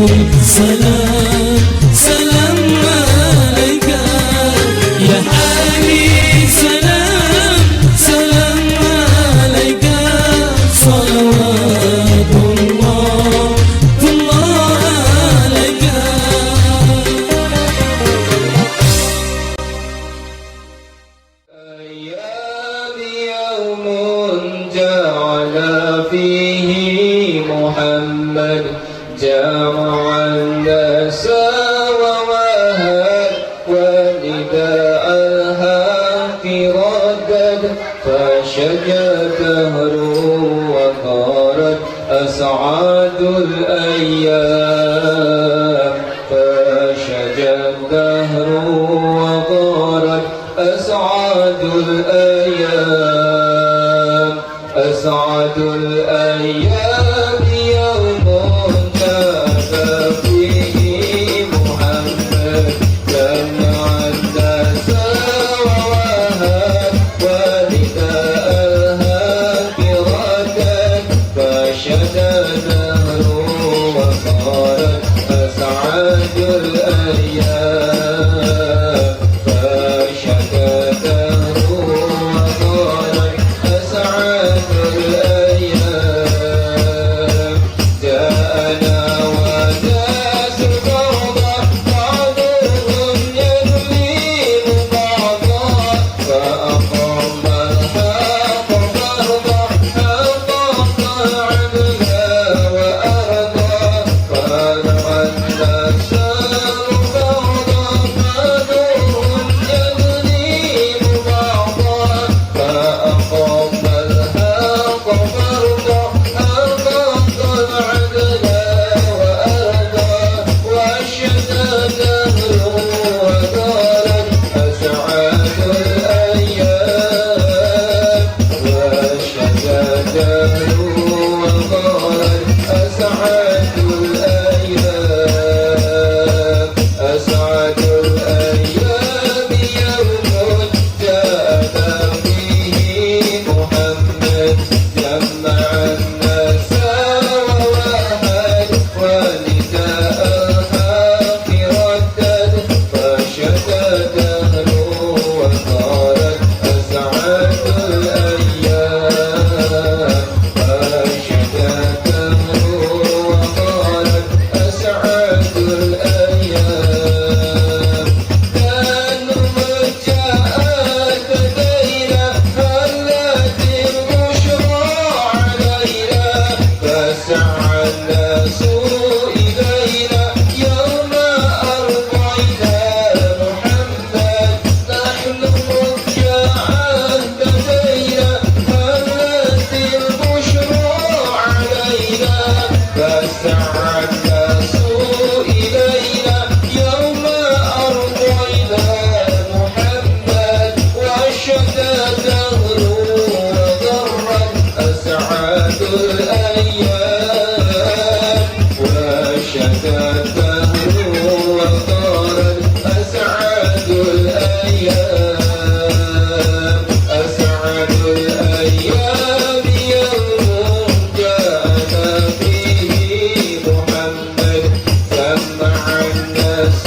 سلام سلام عليك يا علي، سلام سلام عليك، صلوات الله الله عليك. أيام يوم جعل فيه محمد جمع الناس ووهد ونداء الحق ردد، فشجى الدهر وقالت أسعد الأيام، فشجى الدهر وقالت أسعد الأيام، أسعد الأيام يوم كان فيه محمد جمع الناس ووهب ونداء الحق ردد، فشدى الدهر وصارت أسعد الأيام، فشدى الدهر وصارت أسعد الأيام. جاءنا والناس فوضى، بعضهم يظلم بعضا، فأقام الحق فرضا، حقق العدل وأرضى، فرأى الناس فوضى، بعضهم يظلم بعضا، فأقام الحق فرضا، حقق العدل وأرضى، وشدى الدهر وقالت أسعد الأيام، وشدى الدهر وقالت أسعد الأيام، أسعد الأيام يوم جاءنا فيه محمد جمع الناس ووحد ونداء الحق ردد، فشدى الدهر وقالت أسعد الأيام، فشدى الدهر وقالت أسعد الأيام. نحن جاءت لدينا هلت البشرى علينا، فسعى الناس إلينا يوم أرضينا محمد. نحن جاءت لدينا هلت البشرى علينا، فسعى الناس إلينا يوم أرضينا محمد، وشدى الدهر وضرت أسعد الأيام، وشدى الدهر وضرت أسعد الأيام، أسعد الأيام يوم جاءنا فيه محمد جمع الناس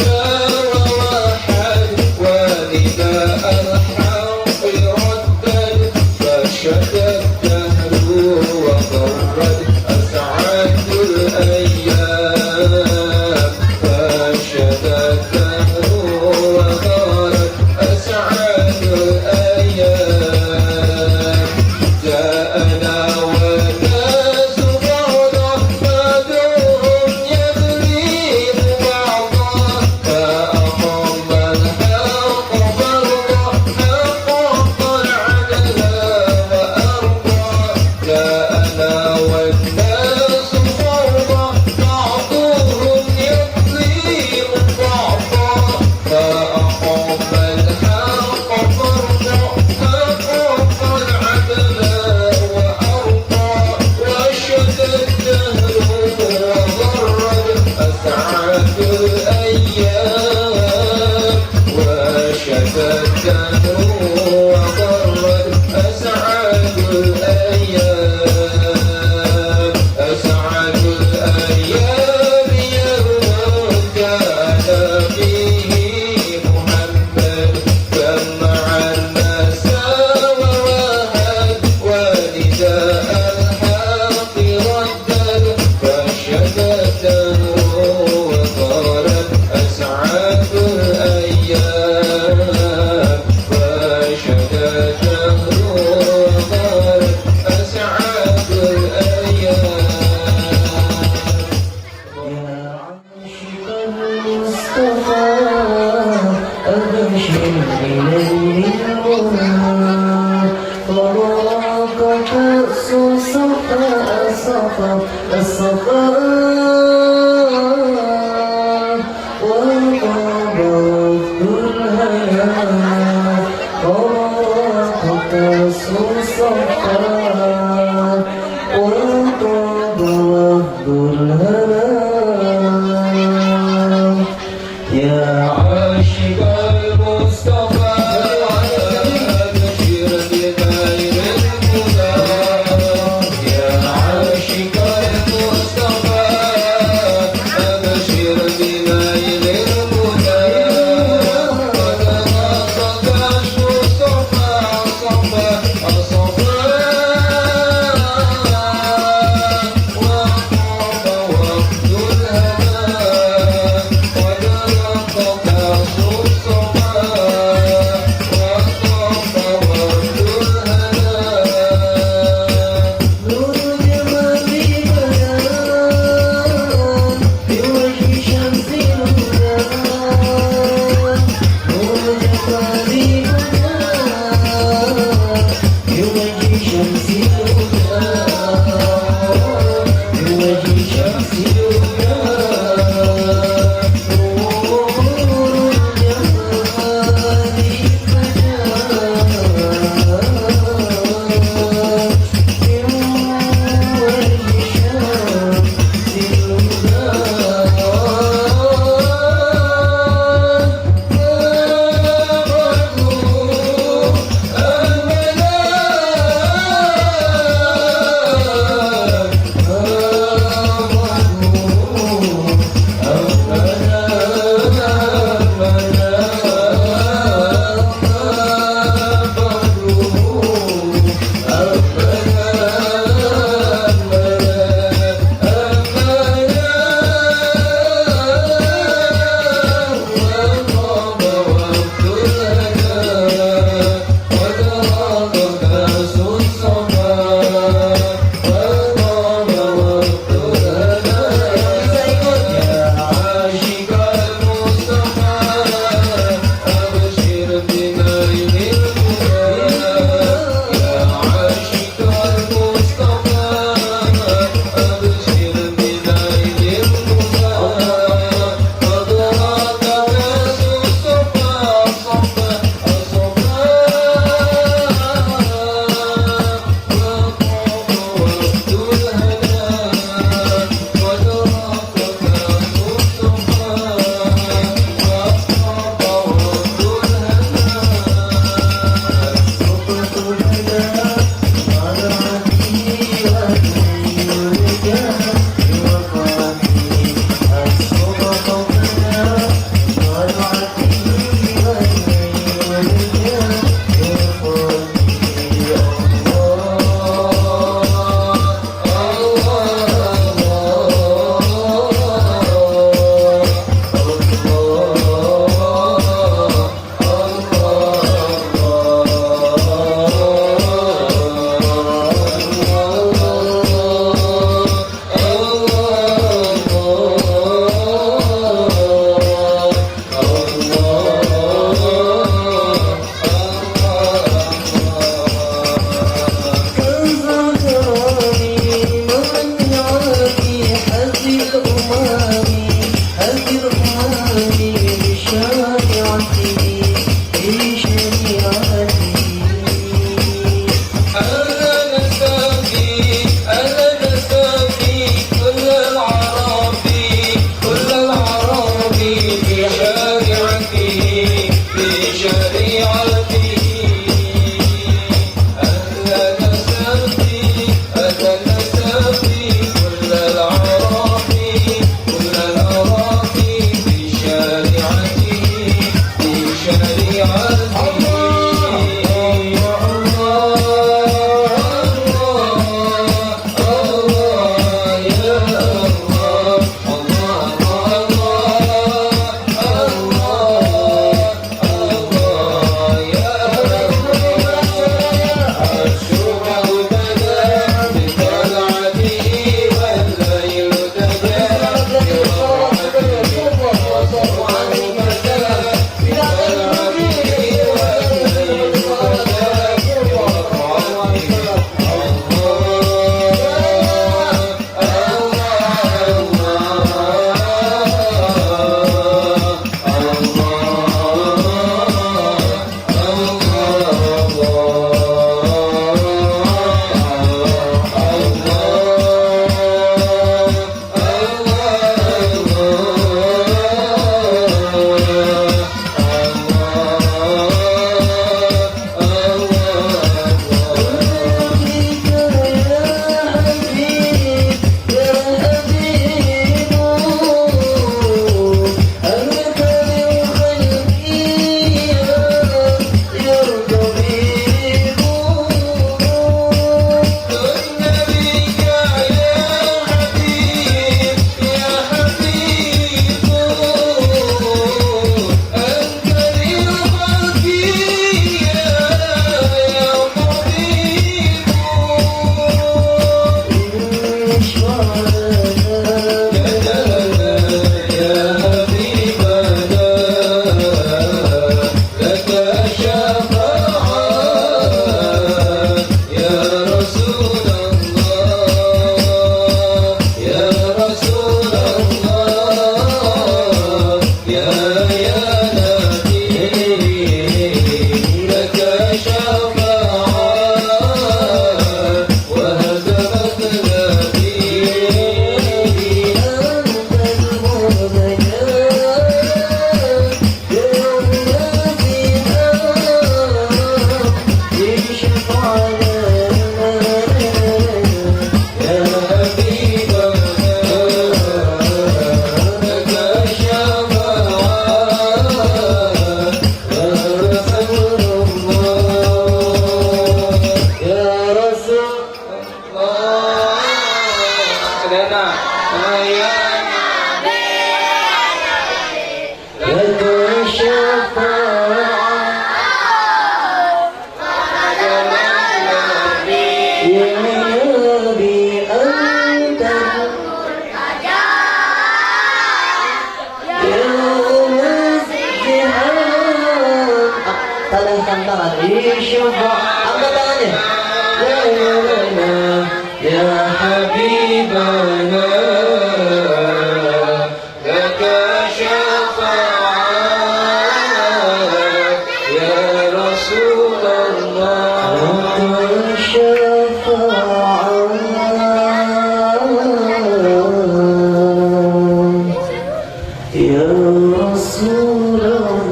ووحد ونداء الحق ردد، فشدى الدهر وضرت أسعد الأيام، فشدى الدهر وضرت أسعد الأيام. جاءنا والناس فوضى، بعضهم يظلم بعضا، فأقام الحق فرضا، حقق العدل وأرضى. جاءنا والناس فوضى، بعضهم يظلم بعضا، فأقام الحق فرضا، حقق العدل وأرضى، وشدى الدهر وضرت أسعد الأيام، وشدى الدهر وضرت أسعد الأيام. الصفا الصفا وطاب وفد الهنا قاس الصفا وطاب وفد الهنا. يا عاشق المصطفى أبشر بخير الهدى، يا عاشق المصطفى أبشر بخير الهدى، قد راقك الصفا الصفا الصفا وطاب وفد الهنا، قد راقك الصفا وطاب وفد الهنا. نور الجمال بيان بوجه شمس الهدى، نور الجمال بيان بوجه شمس الهدى، بوجه شمس الهدى، نور الجمال بيان من وجه شمس الهدى. Sadayana. Ya لك الشفاعة يا نبي أنت يوم الزحام. Tadahkan tangan Isyafa. Angkat tangannya. Ya lana ya حبيبنا لك شفاعة يا رسول الله. لك الشفاعة يا رسول الله.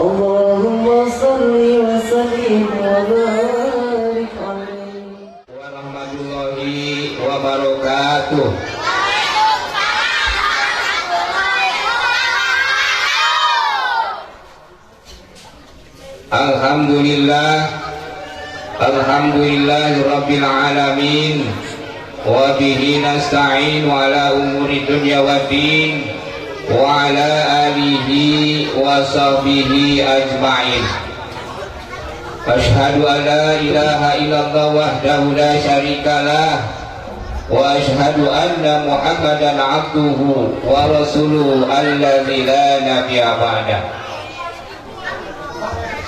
اللهم صل وسلم وبارك عليه. Warahmatullahi wabarakatuh. Alhamdulillah, alhamdulillahi rabbil alamin, wa bihi nasta'in ala umuri dunya waddin, wa ala alihi wa sahbihi ajma'in. Ashhadu an la ilaha illallah wahdahu la syarika lah, wa ashhadu anna Muhammadan abduhu wa rasuluhu alladzi la nabiyya ba'dah.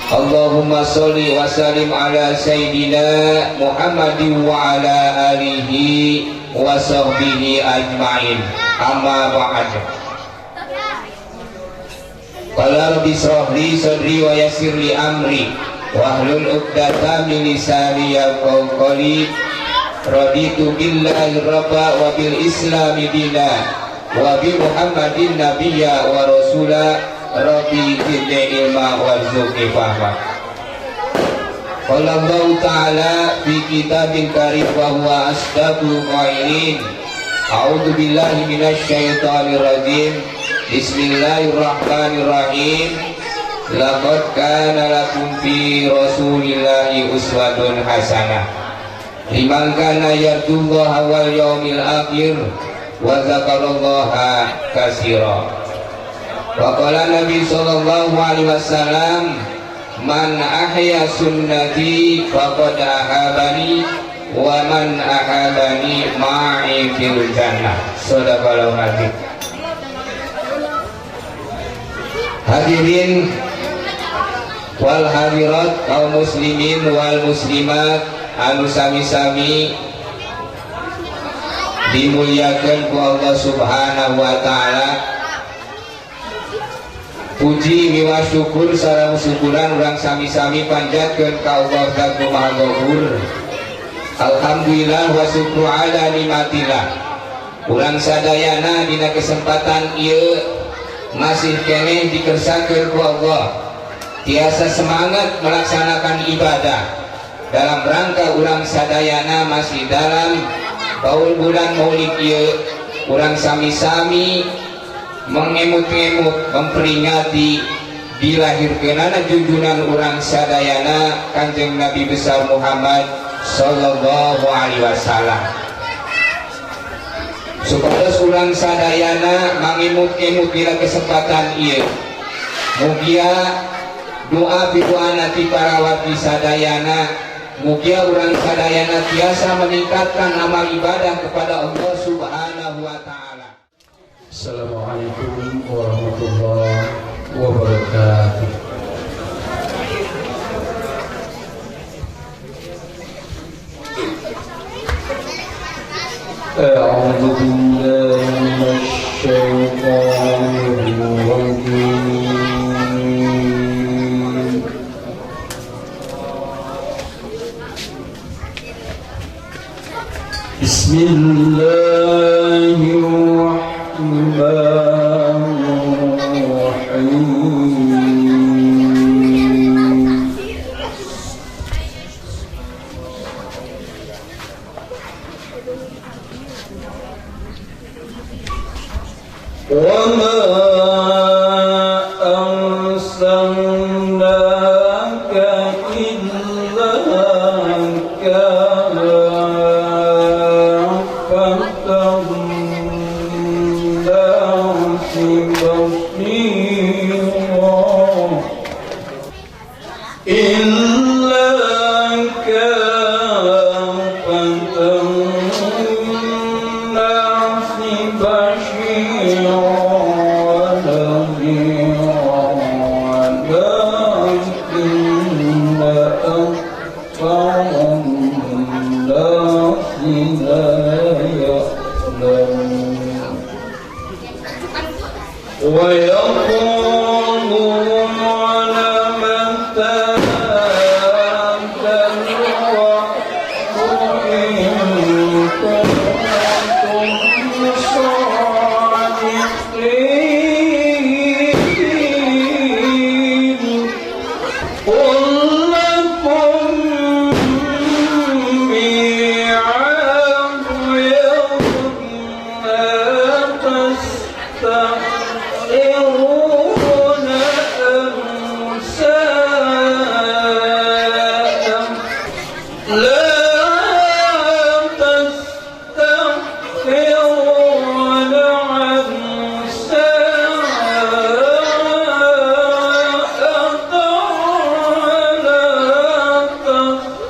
Allahumma sholli wa sallim ala sayyidina Muhammadin wa ala alihi wa sahbihi ajma'in. Amma ba'd. Qala rabbi israh li sadri wa yassir li amri wahlul 'uqdatam min lisani yafqahu qawli. Raditu billahi rabba wa bil islami dina wa bi Muhammadin nabiyya wa rasula. Rabbi zidni ilma warzuqni fahma. Qala Allah Ta'ala fi kitabil karim wa huwa asdaqul qailin. A'udzu billahi minasyaitonir rajim. Bismillahirrahmanirrahim. Laqad kana lakum fi rasulillahi uswatun hasanah liman kana yarjullaha wal yaumil akhir wa dzakarallaha katsira. Wa qala Nabi sallallahu alaihi wasallam, man ahya sunnati faqad ahabani wa man ahabani ma'i fil jannah. Sadaqallahu azim. Hadirin wal hadirat, kaum muslimin wal muslimat anu sami-sami dimuliakan ku Allah Subhanahu wa taala. Puji miwah syukur sareng syukuran urang sami-sami panjatkeun ka Allah Zat nu Maha Ghafur. Alhamdulillah wa syukru ala nikmatillah. Urang sadayana dina kesempatan ieu masih keneh dikersakeun ku Allah. Tiasa semangat melaksanakan ibadah dalam rangka urang sadayana masih dalam baul bulan Maulid ieu, urang sami-sami mengemut-ngemut memperingati dilahirkeunana junjunan urang sadayana Kanjeng Nabi besar Muhammad sallallahu alaihi wasallam. Supados urang sadayana mangemut-ngemut dina kesempatan ieu, mugia doa piduana ti para wargi sadayana, mugia urang sadayana tiasa meningkatkan amal ibadah kepada Allah Subhanahu wa taala. Assalamualaikum warahmatullahi wabarakatuh. أعوذ بالله من الشيطان الرجيم. بسم الله الرحمن الرحيم. وما أرسلناك إلا كافة. لا يعلمون ويقولون متى هذا الوعد إن كنتم صادقين قل لكم ميعاد يوم لا تستأخرون ساعة لا تستأخرون عن ساعة ولا تستقدمون.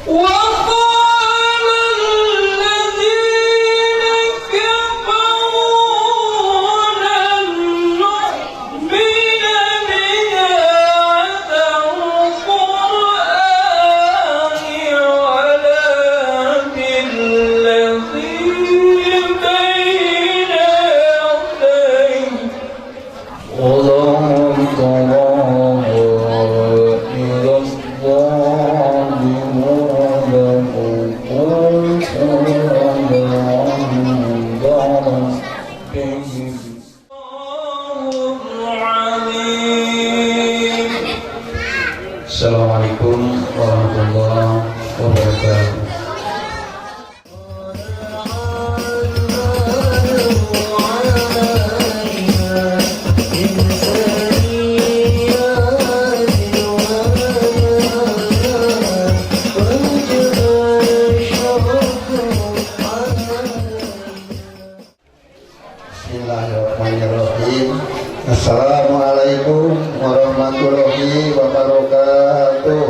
وقال الذين كفروا لن نؤمن بهذا القرآن ولا بالذي بين يديه ولو ترى إذ الظالمون موقوفون عند ربهم العليم. Assalamualaikum warahmatullahi wabarakatuh. Bismillahirrahmanirrahim. Assalamualaikum warahmatullahi wabarakatuh.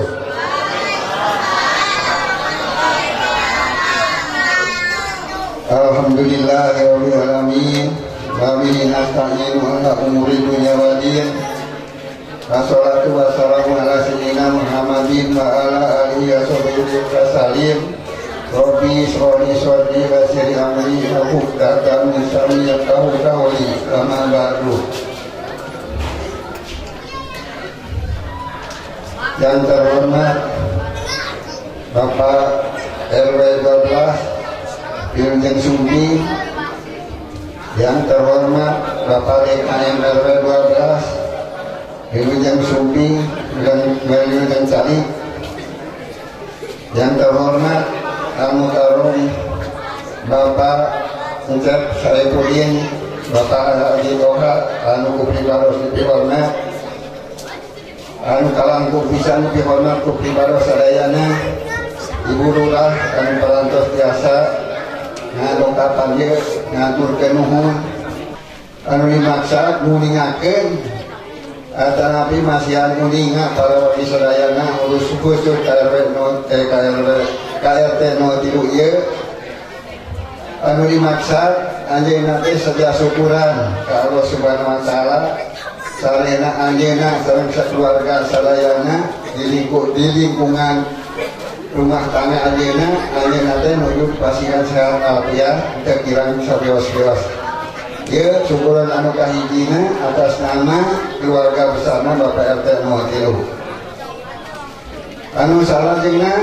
Alhamdulillahirabbil alamin. Wa bihi nasta'inu ala umuri dunya waddin. Wassalatu wassalamu ala sayyidina Muhammadin wa ala alihi wa sahbihi wasallim. Rabbi ishrah li sadri wa yassir li amri wahlul 'uqdatam min lisani yafqahu qawli. Amma ba'du. Yang terhormat Bapak RW 12 Wilujeng Sumping, yang terhormat Bapak DKM RW 12 Wilujeng Sumping dan Wilujeng Calik, yang terhormat Al-Mukarram Bapak Encep Saipudin, Bapak Haji Toha anu ku pribados dipihormat, anu kalangkung pisan dipihormat ku pribados sadayana, Ibu Lurah anu parantos tiasa ngadongkapan ieu ngaturkeun nuhun anu dimaksad nguningakeun atanapi masihan uninga para wargi sadayana urus khusus KRW 0 KRW KRT 03 ieu anu dimaksad anjeunna teh sedia syukuran ka Allah Subhanahu wa taala sarena anjeunna sareng sakeluarga sadayana di lingkungan rumah tangga anjeunna, anjeunna teh nuju pasihan sehat alfiah teu kirang sawios-wios. Ieu syukuran anu kahijina atas nama keluarga besarna Bapak RT 03. Anu salajengna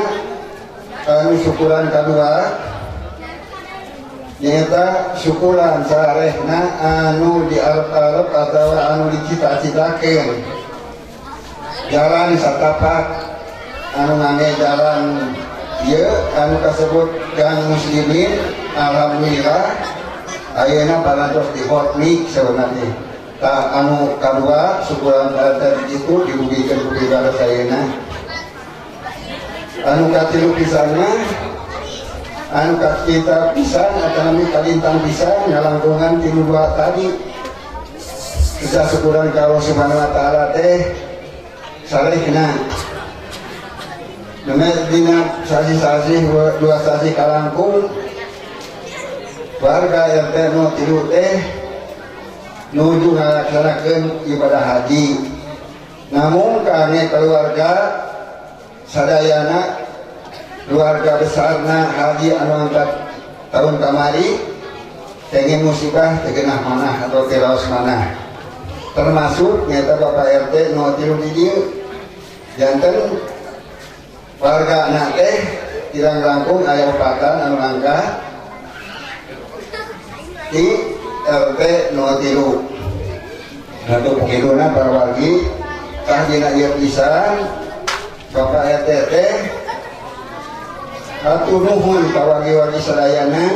anu syukuran kadua nyaeta syukuran sarehna anu diarep-arep atawa anu dicita-citakeun jalan satapak anu ngangge jalan ieu anu kasebut Gang Muslimin, alhamdulillah ayeuna parantos di hot mix sebenarnya. Tah, anu kadua syukuran tadi itu dibugikeun ku pribadi ayeuna. Anu katilu pisanna, anu kita pisan atau nami kalintang pisan ngalangkungan tilu dua tadi, kita syukuran ka Allah Subhanahu wa taala teh sarehna Nembe dina sasi-sasi dua sasi kalangkung warga RT 03 teh nuju ngalaksanakeun ibadah haji. Namun kami keluarga sadayana, keluarga besarna haji anu angkat tahun kamari kenging musibah teu genah manah atau teu manah, termasuk nyata Bapak RT 03 di dieu. Janten warga teh kirang langkung aya opatan anu angkat di RT 03. Nah, kiduna para wargi, tah dina ieu pisan Bapak RT teh hatur nuhun ka wargi-wargi sadayana,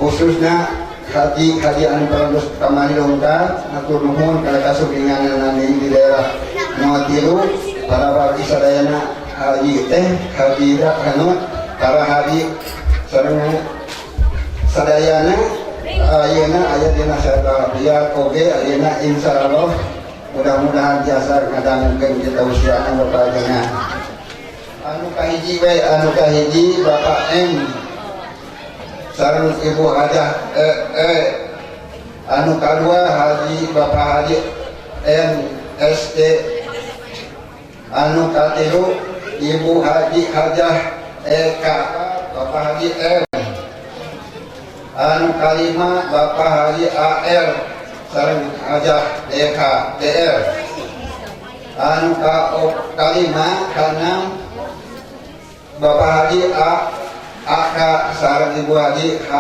khususnya haji haji anu parantos kamari dongkap. Hatur nuhun kana kasumpinganana di daerah 03, para wargi sadayana, haji teh haji anu para haji sareng sadayana ayeuna aya dina sehat walafiat. Oge ayeuna insyaallah mudah-mudahan jasa ngadangukeun kita usiana Bapak jenengan. Anu kahiji we, anu kahiji Bapak M sareng Ibu Hajah eh. Anu kadua Haji Bapak Haji M ST. Anu katilu Ibu Haji Hajah EK, Bapak Haji M. Anu kalima Bapak Haji AR sareng Hajah DH DR. Anu ka kalima kanam Bapak Haji A AK sareng Ibu Haji H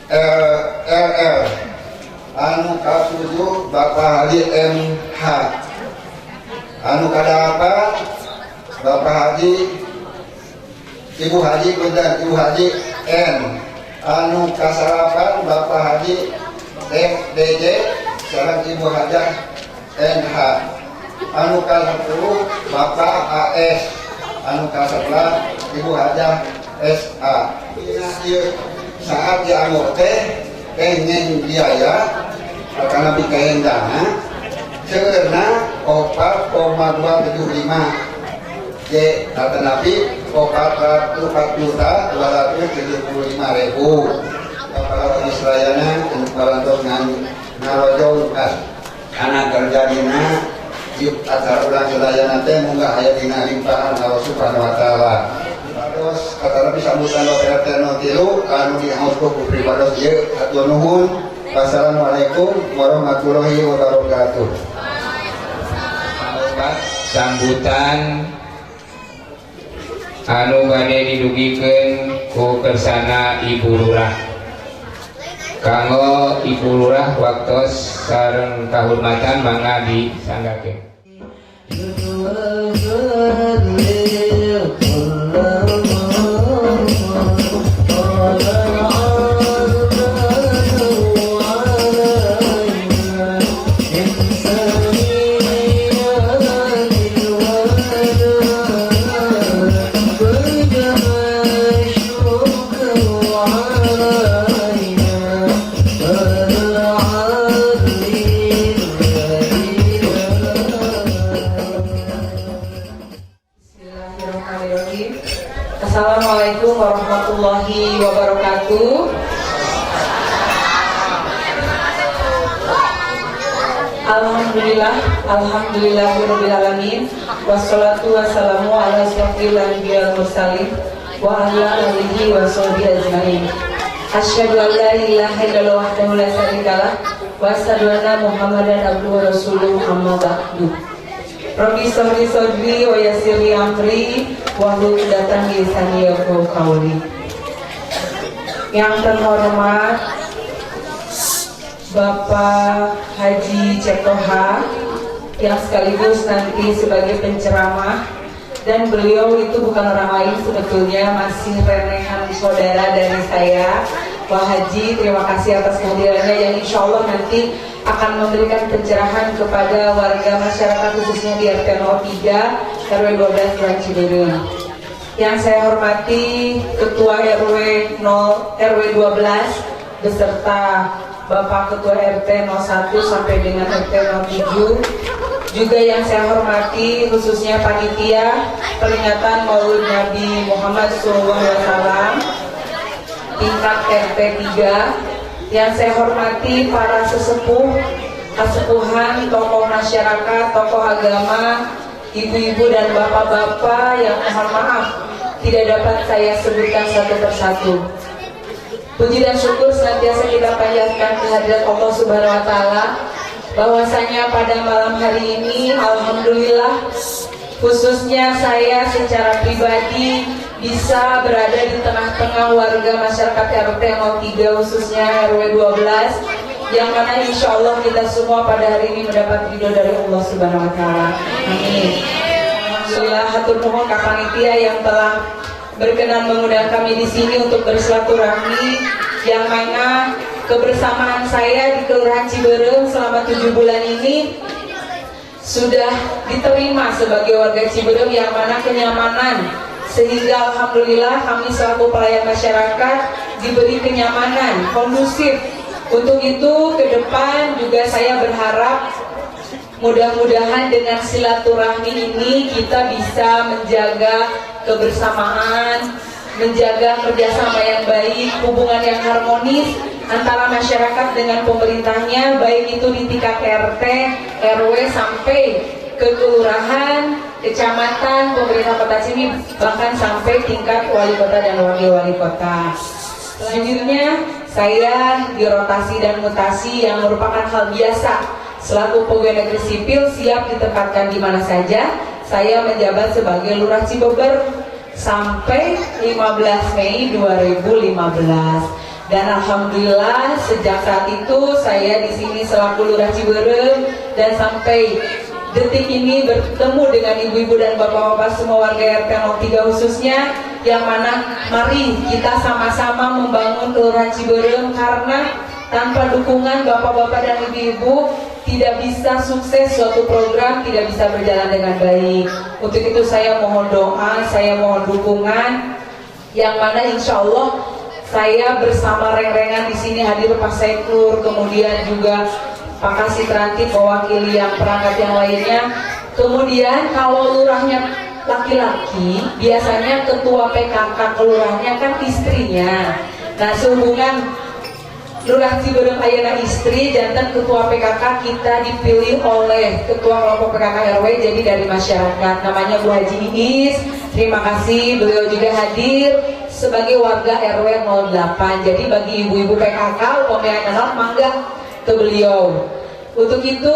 R R. Anu katujuh Bapak Haji MH. Anu kadalapan Bapak Haji Ibu Haji, punten, Ibu Haji N. Anu kasalapan Bapak Haji FDJ sareng Ibu Hajah NH. Anu ka-10 Bapak AS. Anu ka-11 Ibu Hajah SA. Ieu saat dianggo teh kenging biaya karena bikain dana seueurna 4,275 J tetapi 404 juta 275 ribu. Bapak Israyana anu parantos ngarojong karena terjadina di acara urang sadayana teh munggah aya dina limpahan Allah Subhanahu wa Taala. Terus kata Nabi sambutan Bapak RT 03 anu dihaos ku pribados ieu, hatur nuhun. Wassalamualaikum warahmatullahi wabarakatuh. Sambutan anu bade didugikeun ku kersana Ibu Lurah. Kanggo Ibu Lurah, waktos sareng kahormatan mangga disanggakeun. Bismillahirrahmanirrahim. Assalamualaikum warahmatullahi wabarakatuh. Alhamdulillah, alhamdulillahirabbil alamin. Wassalatu wassalamu ala asyrafil anbiya'i wal mursalin wa ala alihi wa sahbihi ajmain. Asyhadu an la ilaha illallah wahdahu la syarikalah wa asyhadu anna Muhammadan abduhu wa rasuluhu, amma ba'du. Rabbi shrah li sadri wa yassir li amri wahlul 'uqdatam min lisani yafqahu qawli. Yang terhormat Bapak Haji Cetoha yang sekaligus nanti sebagai penceramah, dan beliau itu bukan orang lain sebetulnya, masih renehan saudara dari saya. Pak Haji, terima kasih atas kehadirannya yang insya Allah nanti akan memberikan pencerahan kepada warga masyarakat khususnya di RT 03 RW 12 Kelurahan Cibeureum. Yang saya hormati Ketua RW 0 RW 12 beserta Bapak Ketua RT 01 sampai dengan RT 07. Juga yang saya hormati khususnya panitia peringatan Maulid Nabi Muhammad SAW tingkat RT 3. Yang saya hormati para sesepuh kasepuhan, tokoh masyarakat, tokoh agama, ibu-ibu dan bapak-bapak yang mohon maaf tidak dapat saya sebutkan satu persatu. Puji dan syukur senantiasa kita panjatkan kehadirat Allah Subhanahu wa Taala bahwasanya pada malam hari ini, alhamdulillah, khususnya saya secara pribadi bisa berada di tengah-tengah warga masyarakat RT 03, khususnya RW 12, yang mana insya Allah kita semua pada hari ini mendapat ridho dari Allah Subhanahu wa Taala. Amin. Alhamdulillah, hatur nuhun ka panitia yang telah berkenan mengundang kami di sini untuk bersilaturahmi, yang mana kebersamaan saya di Kelurahan Cibeureum selama 7 bulan ini sudah diterima sebagai warga Cibeureum, yang mana kenyamanan, sehingga alhamdulillah kami selaku pelayan masyarakat diberi kenyamanan, kondusif. Untuk itu, ke depan juga saya berharap mudah-mudahan dengan silaturahmi ini kita bisa menjaga kebersamaan, menjaga kerjasama yang baik, hubungan yang harmonis antara masyarakat dengan pemerintahnya, baik itu di tingkat RT, RW, sampai ke kelurahan, kecamatan, pemerintah kota sini, bahkan sampai tingkat wali kota dan wakil wali kota. Selanjutnya, saya dirotasi dan mutasi yang merupakan hal biasa. Selaku pegawai negeri sipil siap ditempatkan di mana saja. Saya menjabat sebagai Lurah Cibeber sampai 15 Mei 2015. Dan alhamdulillah, sejak saat itu saya di sini selaku Lurah Cibeureum dan sampai detik ini bertemu dengan ibu-ibu dan bapak-bapak semua warga RT 03 khususnya, yang mana mari kita sama-sama membangun Kelurahan Cibeureum, karena tanpa dukungan bapak-bapak dan ibu-ibu tidak bisa sukses suatu program, tidak bisa berjalan dengan baik. Untuk itu saya mohon doa, saya mohon dukungan, yang mana insya Allah saya bersama reng-rengan di sini hadir Pak Sekur, kemudian juga Pak Kasi Trantib mewakili yang perangkat yang lainnya. Kemudian kalau lurahnya laki-laki, biasanya ketua PKK kelurahnya kan istrinya. Nah, sehubungan Lurah Cibeureum ayeuna istri, janten ketua PKK kita dipilih oleh ketua kelompok PKK RW, jadi dari masyarakat, namanya Bu Haji Iis. Terima kasih beliau juga hadir sebagai warga RW 08. Jadi bagi ibu-ibu PKK upamanya kenal, mangga ke beliau. Untuk itu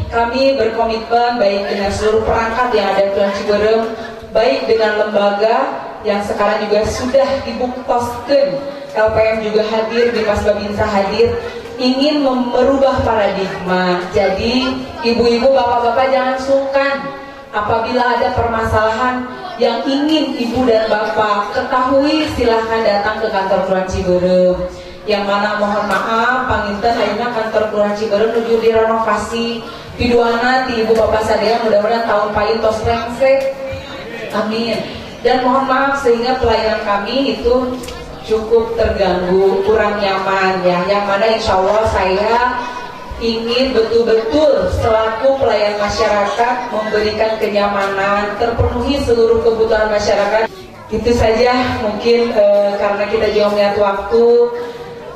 kami berkomitmen baik dengan seluruh perangkat yang ada di Kelurahan Cibeureum, baik dengan lembaga yang sekarang juga sudah dibuktoskeun, LPM juga hadir, Dimas Babinsa hadir, ingin merubah paradigma. Jadi ibu-ibu, bapak-bapak jangan sungkan apabila ada permasalahan yang ingin ibu dan bapak ketahui, silahkan datang ke kantor Kelurahan Cibeureum. Yang mana mohon maaf, panginten ayeuna kantor Kelurahan Cibeureum nuju direnovasi. Piduana ti ibu bapak sadaya, mudah-mudahan tahun payun tos rengse. Amin. Dan mohon maaf sehingga pelayanan kami itu cukup terganggu, kurang nyaman ya. Yang mana insya Allah saya ingin betul-betul selaku pelayan masyarakat memberikan kenyamanan, terpenuhi seluruh kebutuhan masyarakat. Itu saja mungkin, karena kita juga melihat waktu.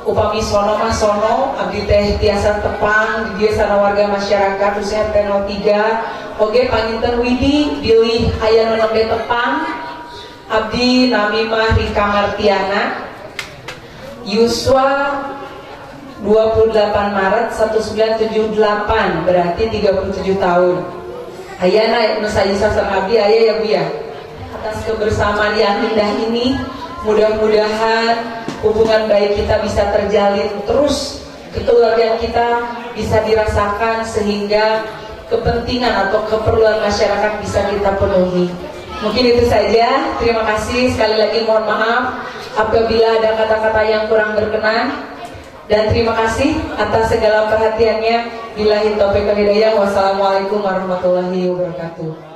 Upami sono mah sono, abdi teh tiasa tepang di dieu sareng warga masyarakat, khususnya RT 03. Oke, panginten Widi bilih aya nu nembe tepang. Abdi nami mah Rika Martiana, yuswa 28 Maret 1978, berarti 37 tahun. Ayana nu sayuswa sareng abdi aya ya, Bu, ya. Atas kebersamaan yang indah ini, mudah-mudahan hubungan baik kita bisa terjalin terus, kekeluargaan kita bisa dirasakan, sehingga kepentingan atau keperluan masyarakat bisa kita penuhi. Mungkin itu saja. Terima kasih sekali lagi, mohon maaf apabila ada kata-kata yang kurang berkenan dan terima kasih atas segala perhatiannya. Billahi taufiq wal hidayah. Wassalamualaikum warahmatullahi wabarakatuh.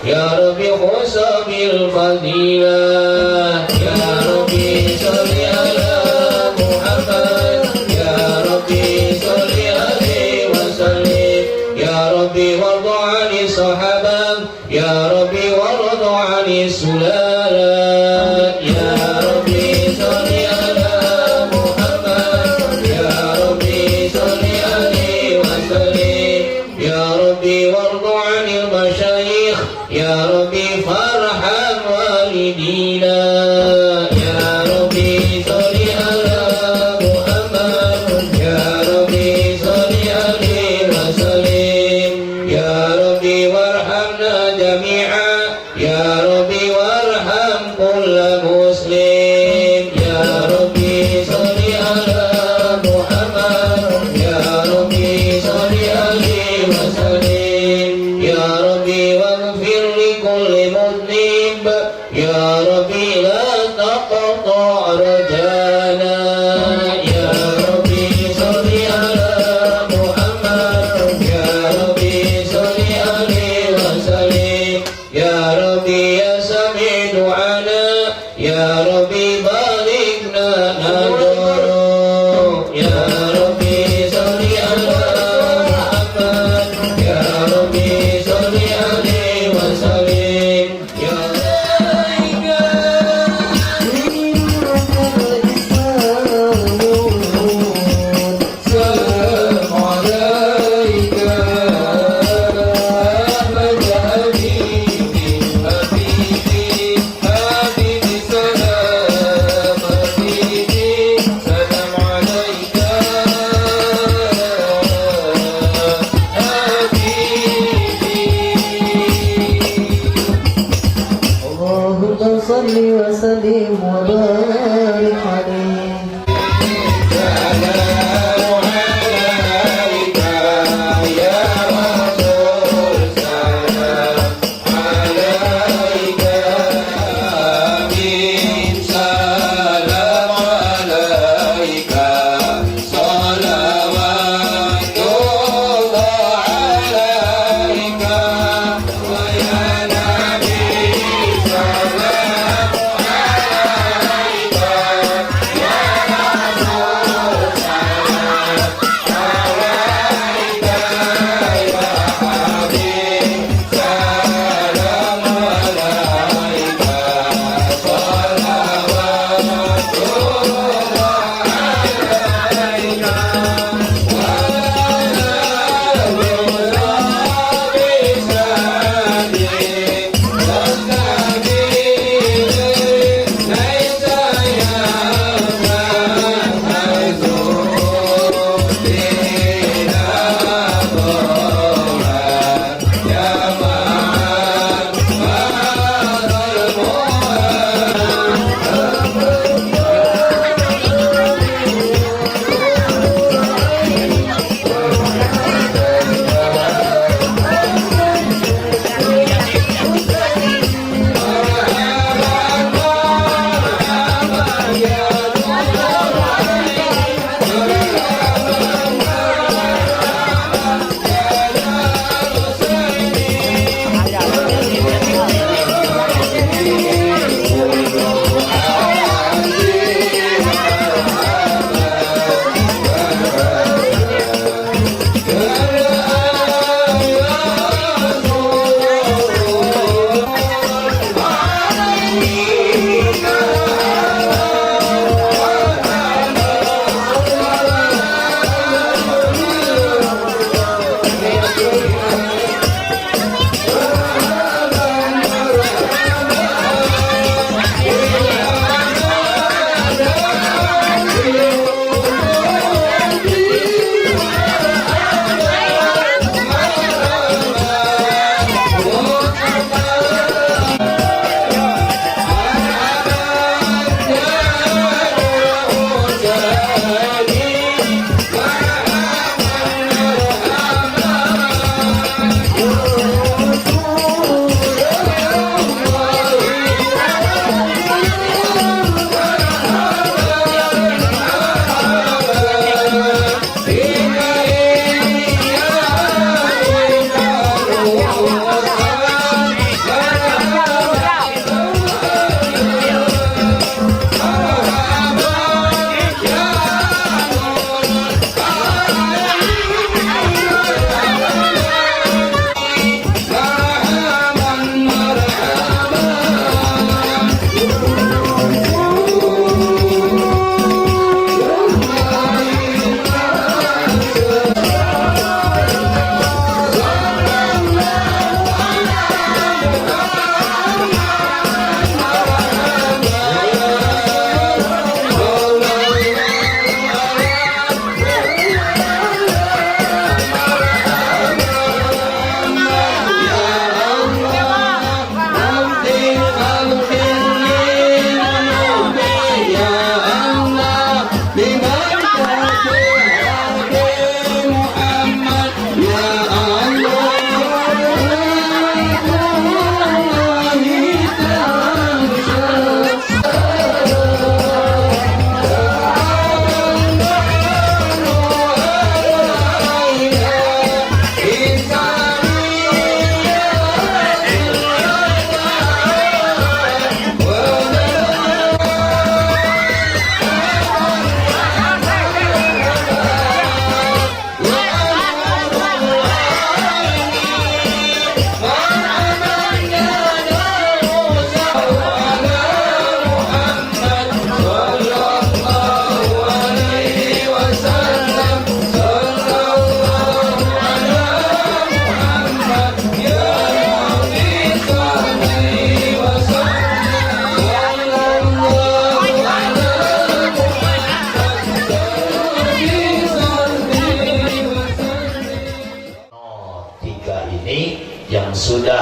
يا ربي خص بالفضيلة، يا ربي صل على محمد، يا ربي صل عليه وسلم، يا ربي وارض عن الصحابة، يا ربي وارض عن السلالة، يا ربي صل على محمد.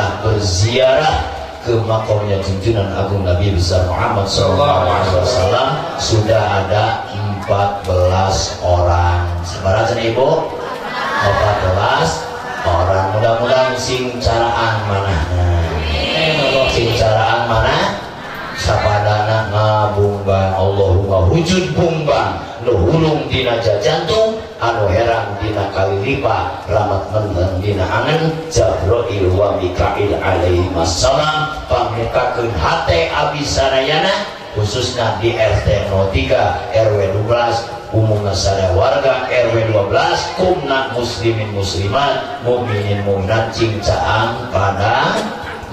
telah berziarah ke makomnya junjungan agung Nabi besar Muhammad SAW sudah ada 14 orang. Sabaraha ibu? 14 orang. Mudah-mudahan sing caraang manahna, sing caraang mana sapadana ngabungbang. Allahumma wujud bungbang nu hulung dina jajantung, anu herang dina kalilipa, rahmat menteng dina angen Jabrail wa Mikail alaihi wassalam, pangmukakeun hate abdi sadayana, khususnya di RT 03 RW 12, umumna sadaya warga RW 12, kumna muslimin muslimat, mukminin mukminat, cing caang pada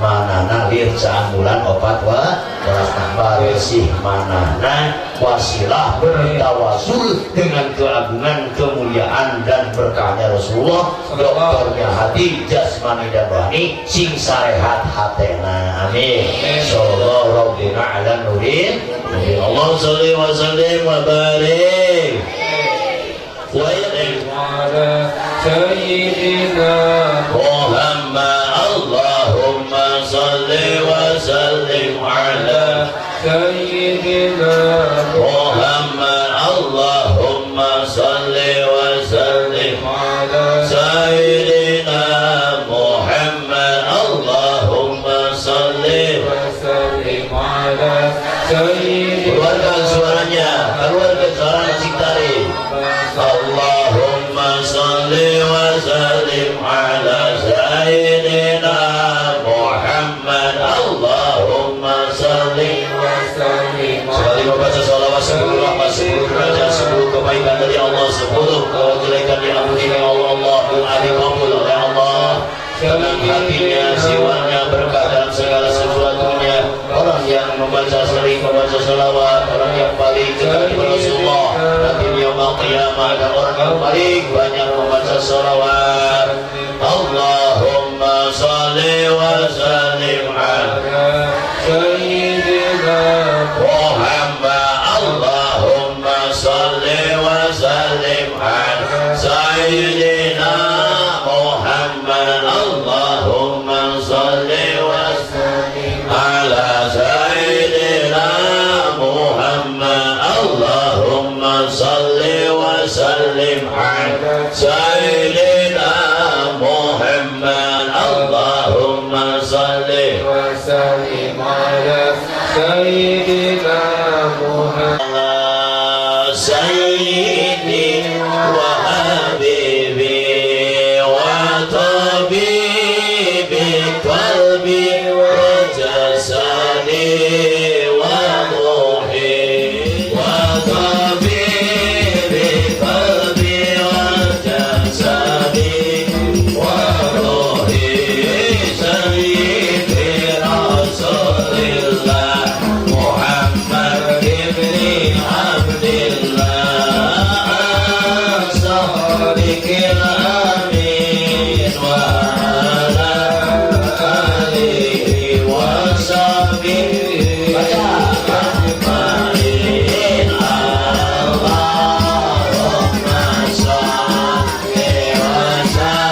manana lir caang bulan opat wa belas bersih manana wasilah bertawasul dengan keagungan, kemuliaan, dan berkahnya Rasulullah, dokternya hati jasmani dan rohani, sing sarehat hatena. Amin. Sallallahu rabbina ala nurin. Allah sholli wa sallim wa barik wa على سيدنا Muhammad. Allahumma salli wa sallim ala سيدنا Muhammad. Allahumma salli wa sallim على Sayyidina Muhammad. Allahumma salli وسلم على سيدنا. Keluarkan suaranya, keluarkan suara cing tarik. Allahumma salli wa sallim ala Sayyidina Muhammad. Allahumma salli وسلم. Sekali membaca salawat 10 rahmat, 10 derajat, 10 kebaikan dari Allah, 10 kejelekan diampuni oleh Allah. Allah doa dikabul oleh Allah. Tenang hatinya, jiwanya, berkah dalam segala sesuatunya. Orang yang membaca, sering membaca salawat, orang yang paling dekat kepada Rasulullah nanti di yaumul qiyamah ada orang yang paling banyak membaca salawat. Allahumma salli wa sallim ala سيدنا Muhammad. Allahumma salli wa sallim ala Sayyidina Muhammad. Allahumma salli wa sallim ala Sayyidina Muhammad. Allahumma salli wa sallim ala Sayyidina Muhammad. Allahumma salli وسلم على سيدنا محمد. سيدي وحبيبي وطبيبي قلبي وجسدي وروحي، وطبيبي قلبي وجسدي وروحي، سيدي رسول الله محمد بن عبد الله الصادق الأمين وعلى آله وصحبه أجمعين. اللهم صل وسلم.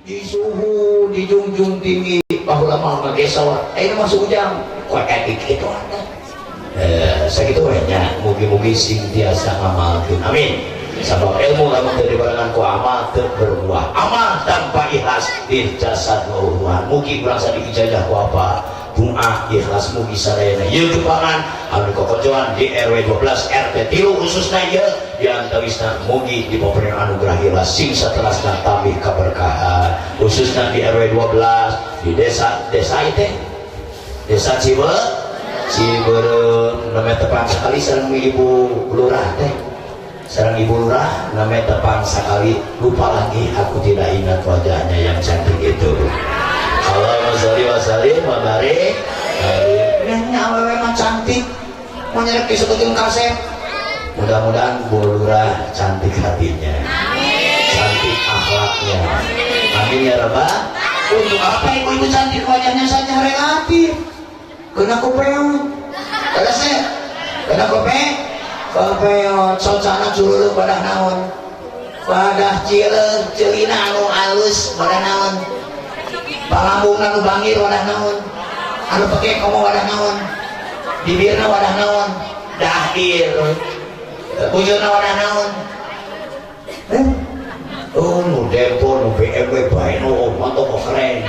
Di suhu dijunjung tinggi baheula mah ngagesor, ayeuna mah ujang kok etik itu ada. Sakitu we nya, mugi-mugi sing tiasa ngamalkeun, amin. Sabab ilmu lamun teu dibarengan ku amal teu berbuah, amal tanpa ikhlas di jasad wa ruhan. Mugi urang sadi ijazah ku apa doa ikhlas, mugi sadayana ieu gepangan anu kokojoan di RW 12 RT 3 khususna ieu diantawisna mugi dipaparinan anugerah ikhlas sing satelasna tambih kaberkahan, khususna di RW 12 di desa desa itu desa Ciberem. Namanya tepang sekali sareng ibu lurah teh, sareng ibu lurah namanya tepang sekali, lupa lagi aku, tidak ingat wajahnya yang cantik itu. Allahumma sholli wa sallim wa barik. Nya awewe mah cantik mau nyerek disebutin kasep. Mudah-mudahan Bu Lurah cantik hatinya, cantik akhlaknya, amin ya rabbal. Untuk apa ibu-ibu cantik wajahnya saja relatif kena kopeot kada sih, kena kopeot socana curuluk pada naon, pada cileung celina anu alus pada naon, palambung anu bangir wadah naon, anu pake komo wadah naon, bibirna wadah naon, dahir bujurna wadah naon. Eh? Oh, nu Dempo, nu BMW bae, nu motor kok keren.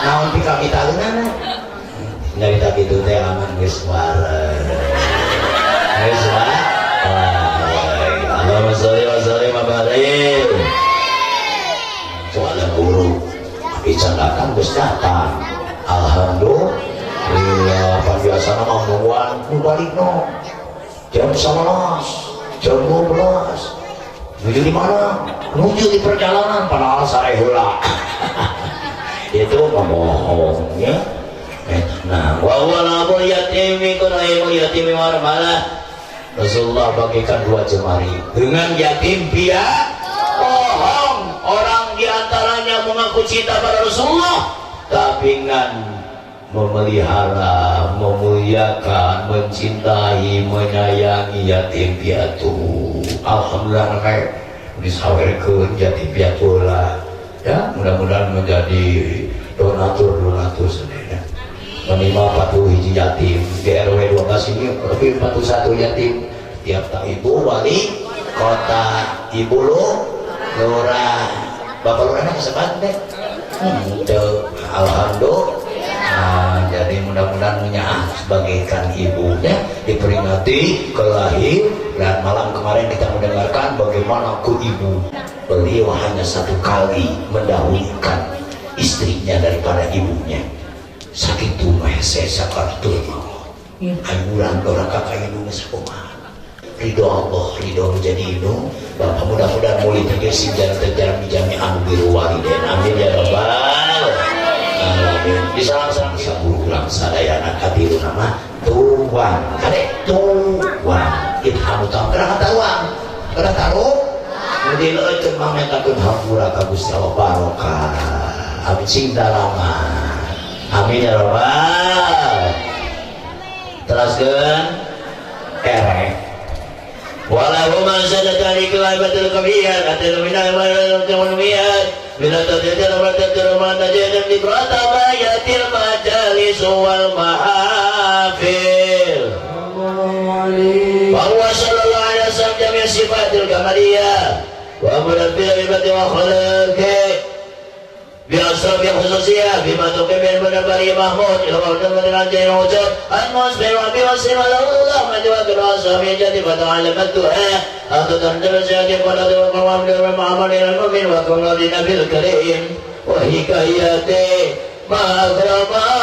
Naon pika mitaeunana? Nyarita kitu teh aman geus wareg. Geus wareg. Allahumma sholli wa sallim wa barik. Soalnya guru Ican datang geus datang. Alhamdulillah, pan biasa mah nungguan nu balik no. Jam 11, jam 12. Nuju di mana? Nuju di perjalanan, padahal sare heula. Itu ngebohong ya. Nah, wa huwa abul yatimi kuna yatimi warmalah. Rasulullah bagikan dua jemari dengan yatim piatu. Bohong orang diantaranya mengaku cinta pada Rasulullah tapi ngan memelihara, memuliakan, mencintai, menyayangi yatim piatu. Alhamdulillah kayak disawerkeun yatim piatu lah ya, mudah-mudahan menjadi donatur-donatur sendiri minimal 40 hiji yatim di RW 12 ini, lebih 41 yatim tiap tak ibu wali kota, ibu lu lurah, bapak lurahnya kesebat deh. Alhamdulillah. Nah, jadi mudah-mudahan menyaah sebagaikan ibunya diperingati kelahiran. Malam kemarin kita mendengarkan bagaimana ku ibu beliau hanya satu kali mendahulukan istrinya daripada ibunya. Sakit tuh hese sakaratul maut. Ayo urang doraka ka indung sakumaha? Ridho Allah, ridho menjadi indung bapak. Mudah-mudahan mulai tiga sinjan terjalmi jami anu biru walidain, amin ya rabbal alamin. Di salang-salang saburu urang sadayana katilu nama tuang kade tuang anu tahu kena tuang kena taruh dileukeun mangmentakeun hampura ka Gusti Allah barokah, amin, sing darama, amin ya rabbal. Teraskeun erek walau ma sadata likilabatul kabiyat atil minal wal min tadjal wa tadjal ma tajal di pratabayatil majalis wal mahafil wa huwa sallallahu alaihi wasallam jami' sifatil kamaliyah wa murabbil ibadi wa khalaqi بأسراب خصوصية بما تقيم من محمود إلى قول من الجين وجود المسلم وبوسلم الله من جواب الرأس في جد فتعلم الدعاء أن تترجم سيادة ولد وقوام للمعمل المؤمن وكل النبي الكريم وحكايته ما أكرمها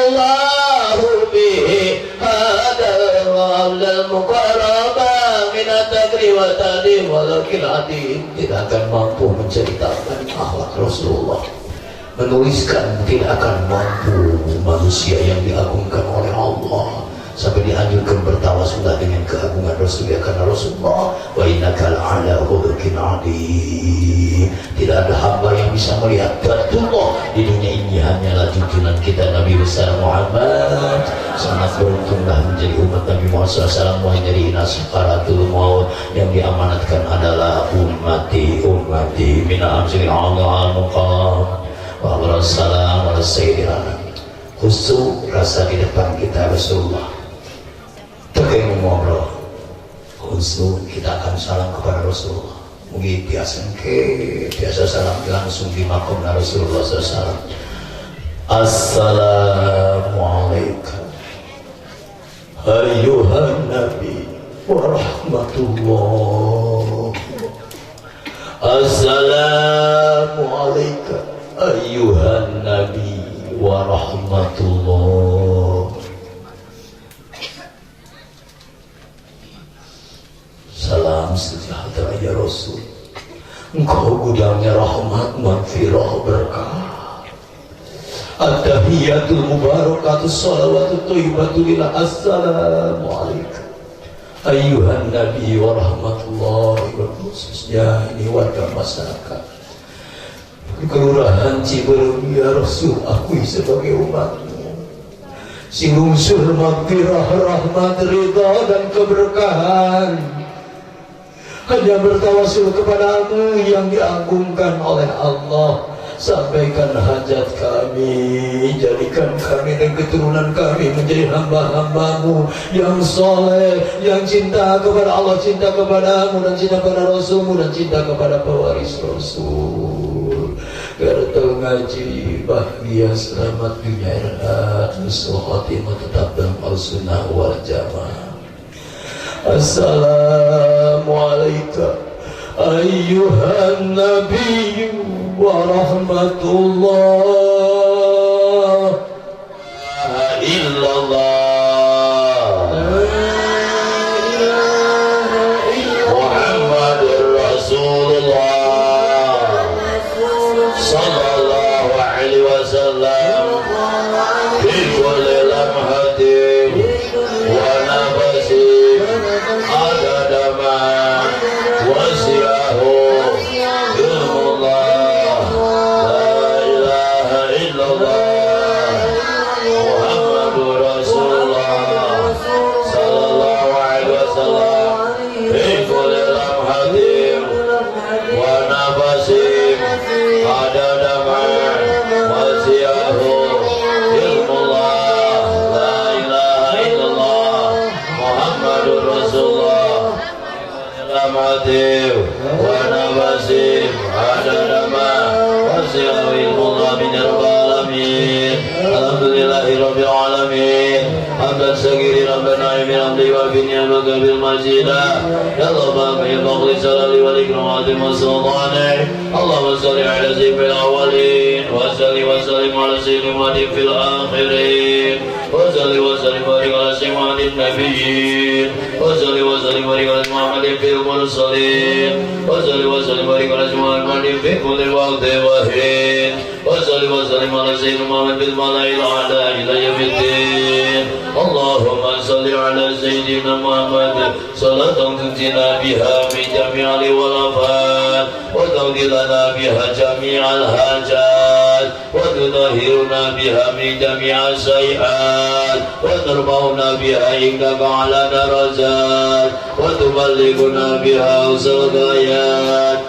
الله به هذا العبد المقرب من التكريم والتعظيم والعظيم. Tidak akan mampu menceritakan akhlak Rasulullah, menuliskan tidak akan mampu manusia yang diagungkan oleh Allah sampai dianjurkan bertawasulah dengan keagungan Rasulullah karena Rasulullah wa innaka la'ala khuluqin 'adzim. Tidak ada hamba yang bisa melihat Datullah di dunia ini, hanyalah junjungan kita Nabi besar Muhammad. Sangat beruntunglah menjadi umat Nabi Muhammad SAW. Menjadi sakaratul maut yang diamanatkan adalah ummati ummati min amsil Allah al-muqam wa salam wa sayyidina. Khusyuk rasa di depan kita Rasulullah. Terkait ngobrol khusyuk, kita akan salam kepada Rasulullah. Mungkin biasa ke biasa salam langsung di makom Rasulullah SAW. Assalamualaikum ayyuhan nabi wa rahmatullah. Assalamualaikum ayyuhan nabi wa rahmatullah. Salam sejahtera ya Rasul. Engkau gudangnya rahmat, maghfirah, berkah. At-tahiyatul mubarakatus salawatut thayyibatu lillah. Assalamualaikum ayyuhan nabi wa rahmatullahi wa barakatuh. Khususnya ini warga masyarakat Kelurahan Ciberem, ya Rasul, akui sebagai umatmu. Sing unsur maghfirah, rahmat, ridha dan keberkahan hanya bertawasul kepadamu yang diagungkan oleh Allah. Sampaikan hajat kami, jadikan kami dan keturunan kami menjadi hamba-hambamu yang soleh, yang cinta kepada Allah, cinta kepadamu, dan cinta kepada Rasulmu, dan cinta kepada pewaris Rasul. Kerto ngaji bahagia selamat dunia akhirat, husnul khatimah, tetap dalam al-sunnah wal jamaah. Assalamualaikum ayyuhan nabiyyu wa rahmatullah. Illallah Muhammadur Rasulullah sallallahu alaihi wasallam. Fi kulli lamhatin wa nafasin adada ma wasi'ahu ilmullah. La ilaha illallah Muhammadur Rasulullah sallallahu alaihi wasallam. Fi kulli lamhatin wa nafasin adada ma wasi'ahu ilmullah. La ilaha illallah Muhammadur Rasulullah lamhatin wa nafasin adada ma wasi'ahu ilmullah min rabbil alamin. Alhamdulillahi rabbil alamin. Hamdan sagiri rabbana min hamdi wa bi ni'mati bil majida. Ya Allah bi fadli salali wal ikramati wa sultani. Allahumma salli ala sayyidil awwalin wa salli wa sallim ala sayyidil muhammadin fil akhirin. Wa salli wa sallim barik ala sayyidil nabiyyin. Wa salli wa sallim barik ala muhammadin fil mursalin. Wa salli wa sallim barik ala muhammadin fi kulli waqtin wa hin. Wa salli wa sallim ala sayyidil muhammad bil malaa'il a'la ila yaumiddin. Allahumma salli ala sayyidina Muhammad salatan tunjina biha min jami'al walafat wa taqdi lana biha jami'al hajat wa tutahhiruna biha min jami'as sayiat wa tarfa'una biha indaka ala darajat wa tuballighuna biha usul ghayat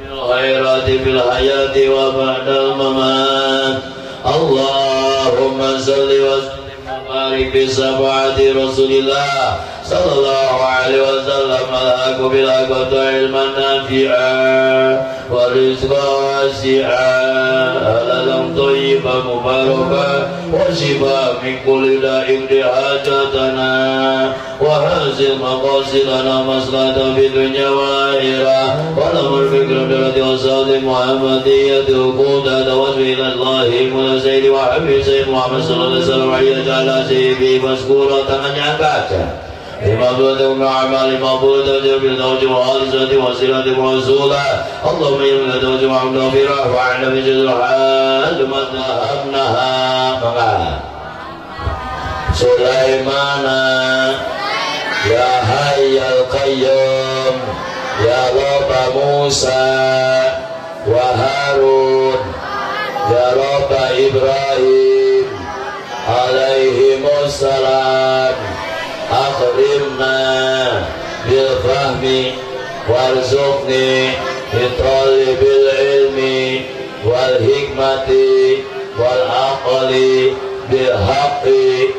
khairati fil hayati wa ba'dal mamat. Allahumma salli wa sallim wa barik bi syafaati Rasulillah sallallahu alaihi wasallam ala bil ilman nafi'a wa rizqan wasi'a halalan thayyiban mubaraka wa shifaa min kulli da'in hajatana wa hasil maqasidana maslahatan fid dunya wal akhirah wa lamul fikra bi wasali muhammadiyyati quda tawassul ila Allah munazaili wa habib sayyid Muhammad sallallahu alaihi wasallam wa ja'ala sayyidi maskura. Tangannya angkat lima bulan amal lima bulan bil zawji wa alizati wa silati wa rasula. Allahumma inna zawji wa amdafirah wa a'la min jazal madhabnaha. Maka Sulaimana ya hayyal qayyum ya Rabba Musa wa Harun ya Rabba Ibrahim Alaihimussalam. Akhrimna bil fahmi warzuqni bi talibil ilmi wal hikmati wal aqli bil haqqi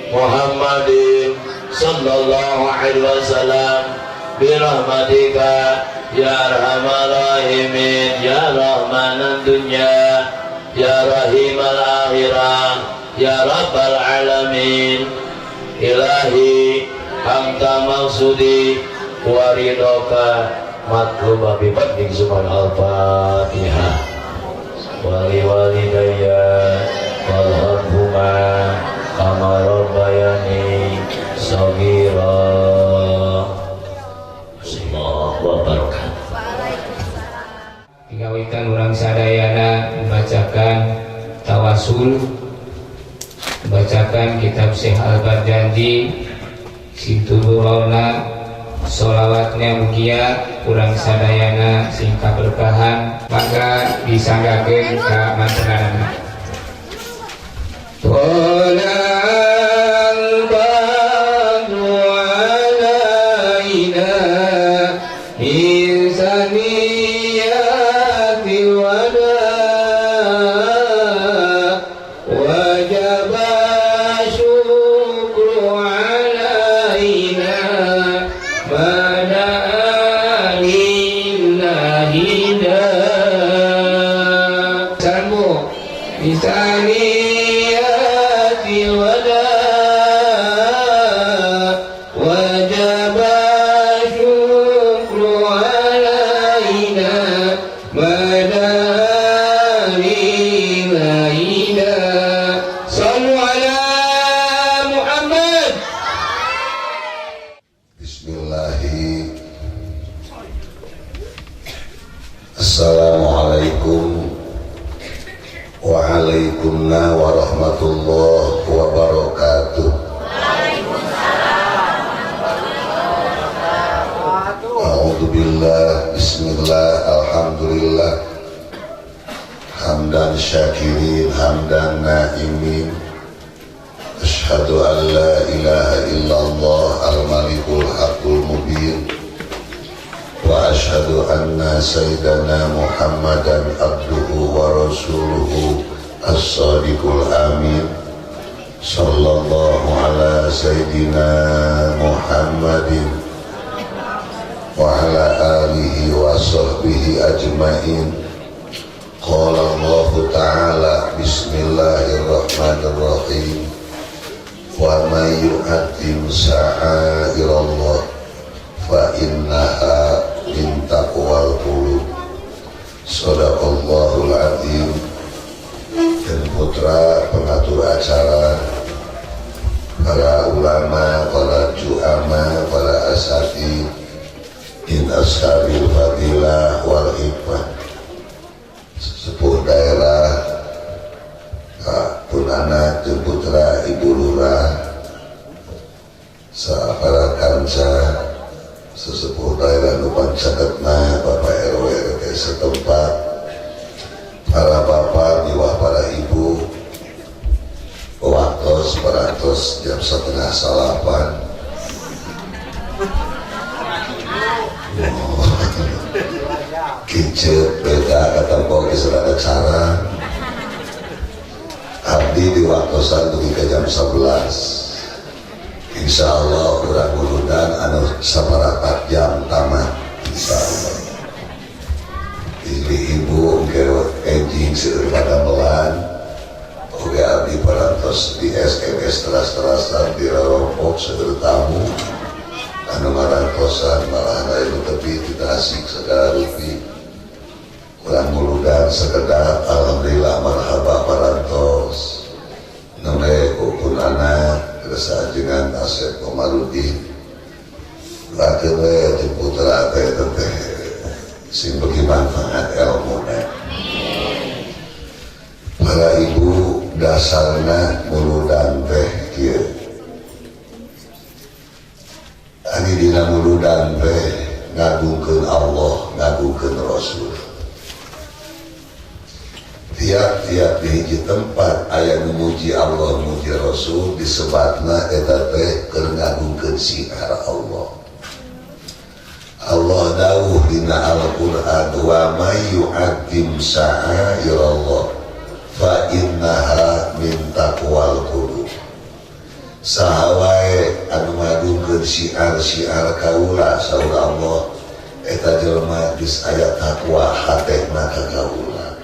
Muhammadin sallallahu alaihi wasallam bi rahmatika ya arhamar rahimin ya rahmanan dunya ya rahimal akhirah ya rabbal alamin. Ilahi anta maksudi wa ridhoka matluba bi fadlik. Al-Fatihah. Wali walidayya warhamhuma kama rabbayani shaghira. Allahu wabarakatuh. Digawitan urang sadayana membacakan tawasul, membacakan kitab Syekh Al-Barzanji Sintuburona, solawatnya mugia urang sadayana sing kaberkahan. Maka disanggakeun ka mantenanana. Tola'al badru alaina min saniyatil wada wajaba syukru alaina bada lillahi da. Sambu bisaniyatil wada wajaba syukru alaina bada lillahi da. Sallu ala Muhammad. Bismillahi. Assalamualaikum waalaikumna warahmatullahi wabarakatuh. A'udzubillah, bismillah, alhamdulillah. Hamdan syakirin, hamdan na'imin. Asyhadu an la ilaha illallah al-malikul haqqul mubin. Wa asyhadu anna sayyidana Muhammadan abduhu wa rasuluhu as-sadiqul amin. Sallallahu ala sayyidina Muhammadin wa ala alihi wa sahbihi ajmain. Qala Allah Ta'ala bismillahirrahmanirrahim. Wa may yu'azzim sya'airallah fa innaha min taqwal qulub. Shadaqallahul azim. Dan putra pengatur acara, para ulama, para juama, para asatid, in ashabil fadilah wal hikmah, sesepuh daerah, Kak pun anak jeung putra ibu lurah, para kanca sesepuh daerah nu pancaketna, Bapak RW RT setempat, para bapak miwah para ibu, waktos parantos jam 8:30. Oh, kicet beda katempo geus rada cara. Abdi di waktosan dugi ka jam 11. Insya Allah urang urunan anu saparapat jam tamat insya Allah. Istri ibu engke enjing seueur padamelan. Oge abdi parantos di SMS teras-terasan di rorompok seueur tamu anu ngarantosan malahan aya nu tepi ti Tasik segala rupi. Urang muludan sekedap alhamdulillah marhaba parantos. Nembe pun anak resa ajengan Asep Komarudin. Lakeun we jeung putra teh teh sing beuki manfaat elmuna. Para ibu dasarna muludan teh kieu. Ari dina muludan teh ngagungkeun Allah, ngagungkeun Rasul. Tiap Tiap-tiap di hiji tempat aya nu muji Allah, muji Rasul, disebatna eta teh keur ngagungkeun syiar Allah. Allah dawuh dina Al-Qur'an, wa may yu'azzim sya'airallah fa innaha min taqwal qulub. Saha wae anu ngagungkeun syiar-syiar kaula, saur Allah, eta jelema geus aya takwa hatena ka kaula.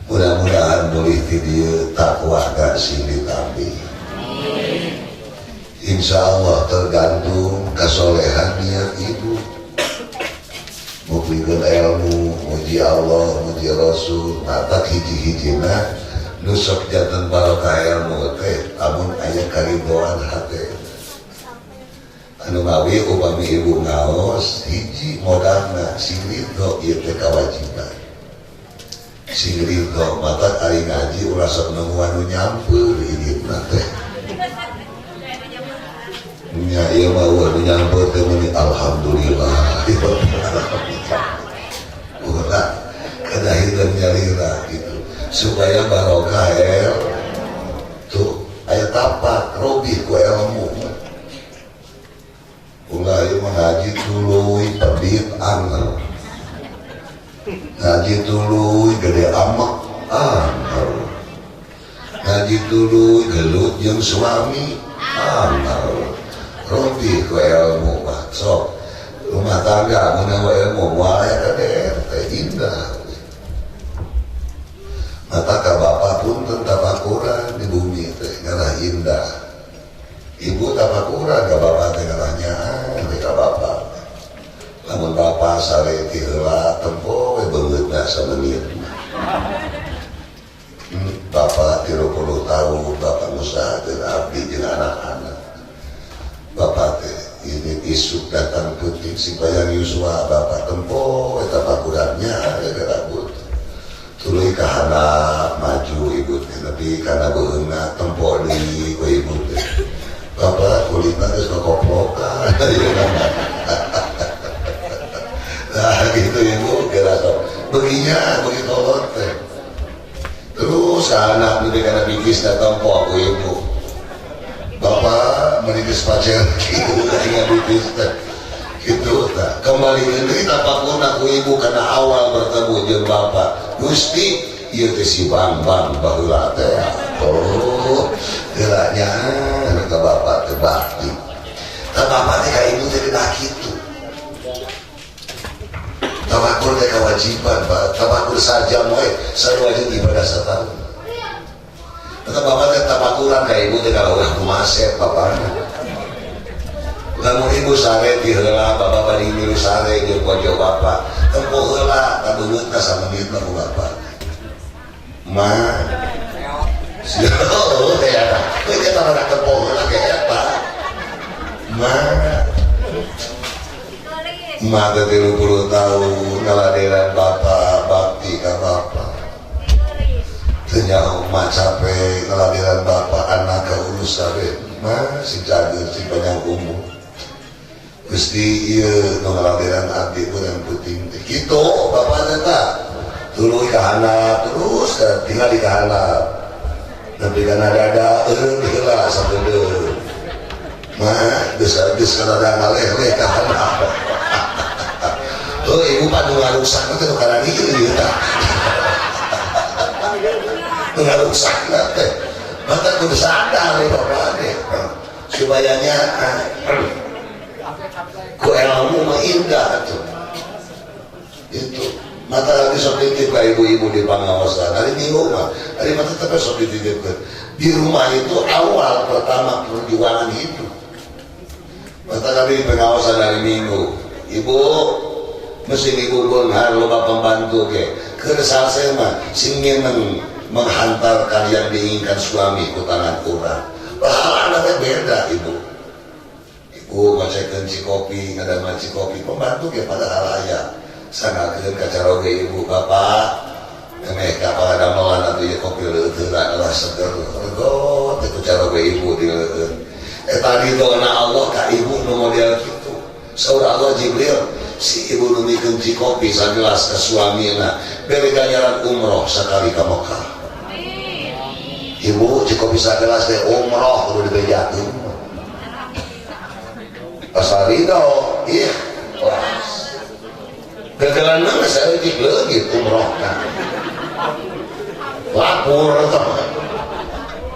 Mudah-mudahan mulih ti dieu takwa gak sing ditambih. Insya Allah tergantung kasolehan niat ibu. Mupikeun ilmu, muji Allah, muji Rasul, matak hiji-hijina nu sok janten barokah ilmu teh lamun aya karidoan hate. Anu mawi upami ibu ngaos hiji modalna sing ridho, ieu teh kawajiban. Sing ridho, matak ari ngaji ulah sok nemu anu nyampeur hidupna teh. Nya ieu mah eueuh nu nyampeur teh meuni alhamdulillah. Ulah kada hideung nyalira gitu supaya barokah el tuh aya tapak robih ku ilmu. Ulah ieu mah ngaji tuluy pedit anger, ngaji tuluy gede amek anger, ngaji tuluy gelut jeung suami anger. Robih ku ilmu mah sok rumah tangga mun ilmu moal aya KDR teh indah. Mata ka bapak pun tapakuran di bumi teh ngarah indah. Ibu tapakuran ka bapak teh ngarah nyaah teh ka bapak. Lamun bapak sare ti heula tempo we beungeutna samenit. Bapak 30 tahun bapak ngusahakeun abdi jeung anak-anak. Bapak teh ini isuk datang peuting si bayang yuswa bapak tempo we tapakurannya ya rambut. Tuluy ka handap maju ibu teh nepi kana beungeutna tempo deui ku ibu teh. Bapak kulitna geus kokoplokan. Nah gitu ibu kira sok. Beginya begitu kolot teh. Terus anak nepi kana bikis tempo ku ibu. Bapak menitis pacar gitu hingga bikis teh. Gitu tah. Kembali deui tapakurna ku ibu kana awal bertemu jeung bapak. Gusti ieu teh si Bang-bang baheula teh. Oh, heula nya ka bapak teh bakti. Tah bapak teh ka ibu teh kena kitu. Tafakur teh kewajiban, Pak. Tafakur sajam we sarua jeung ibadah satahun. Tetep bapak teh tafakuran ka ibu teh kalau ulah kumaset bapakna. Lamun ibu sare ti heula, bapak bari milu sare jeung pojo bapak. Tempo heula ka beungeutna samenitna ku bapak. Ma. Oh, ya. Ieu teh rada tempo heula ge eta. Ma. Ma teh 30 tahun ngaladeran bapak, bakti ka bapak. Teu nyaho ma capek ngaladeran bapak, anak kaurus kabeh. Ma si cager si panjang umur. Gusti ieu nu ngaladeran abdi urang peuting teh. Kitu bapak teh tah. Tuluy ka handap terus tinggal di ka handap. Nepi kana dada eureun heula sakedeung. Ma geus geus rada ngaleh-leh ka handap. Oh, ibu pak nu ngaruksak teh nu kana dieu ieu tah. Nu ngaruksakna teh. Mata kudu sadar ya bapak teh. Supaya nya ku ilmu mah indah tuh. Itu mata lagi sok dititip ka ibu-ibu di pangaosan. Hari Minggu mah, hari mata tetap sok dititipkeun. Di rumah itu awal pertama perjuangan hidup. Mata kami di pengawasan hari Minggu. Ibu mesti ibu beunghar loba pembantu ge. Keur salse mah sing nyeneng menghantarkan yang diinginkan suami ku tangan urang. Pahala teh beda ibu. Ibu macekeun cikopi, ngadaman cikopi, pembantu ge padahal aya. Sangakeun ka caroge ibu bapak memeh ka pangadamelan atuh ieu kopi leuteuna lah seger. Regot teh ku caroge ibu dileueun. Eta ridona Allah ka ibu nu model kitu. Saur Allah Jibril, Si ibu nu mikeun cikopi sagelas ka suamina, bere ganjaran umroh sakali ka Mekah. Ibu cikopi sagelas teh umroh kudu dibejakeun. Asal ridho, ikhlas. Gagalan mah saeutik leungit umroh kan. Lapor tah.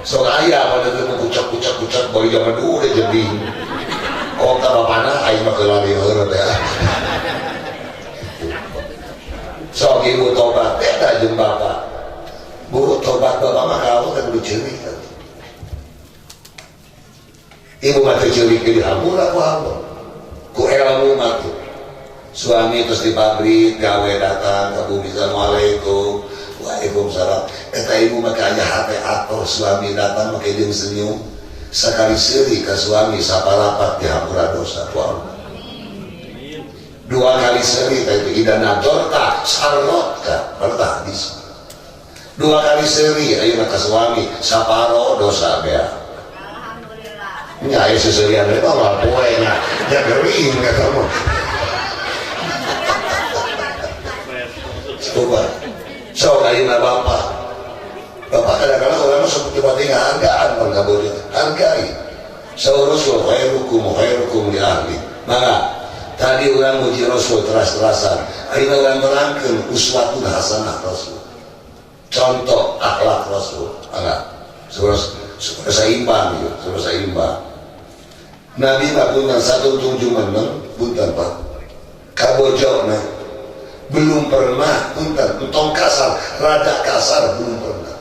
Sok aya pada teu kucak-kucak-kucak bari zaman dulu jadi. Kota bapana aing mah keulali heureuh teh. Sok ibu tobat beda jeung bapak. Bu tobat bapak mah kamu kan kudu ceurik. Ibu mah teu ceurik di hampura ku Allah. Ku ilmu mah tuh. Suami terus di pabrik gawe datang ka bumi, assalamualaikum. Waalaikumsalam. Eta ibu mah kaya hate atuh suami datang make jeung senyum. Sakali seuri ka suami saparapat dihampura dosa ku Allah. Dua kali seuri teh itu ida nadorta sarrotka pertah hadis. Dua kali seuri ayeuna ka suami saparo dosa bea. Alhamdulillah. Nya aya seserian we mah poe nya. Nya gering eta mah. Coba. Sok ayeuna bapak. Bapak kadang-kadang orang mah sok tiba-tiba hargaan bang kabojo. Hargai. Saur Rasul khairukum khairukum li ahli. Maka tadi orang muji Rasul teras-terasan. Ayeuna urang nerangkeun uswatun hasanah Rasul. Contoh akhlak Rasul. Mangga. Suara seimbang ieu, suara seimbang. Nabi mah punten satu tujuh meneng punten Pak. Kabojona belum pernah punten entong kasar, rada kasar belum pernah.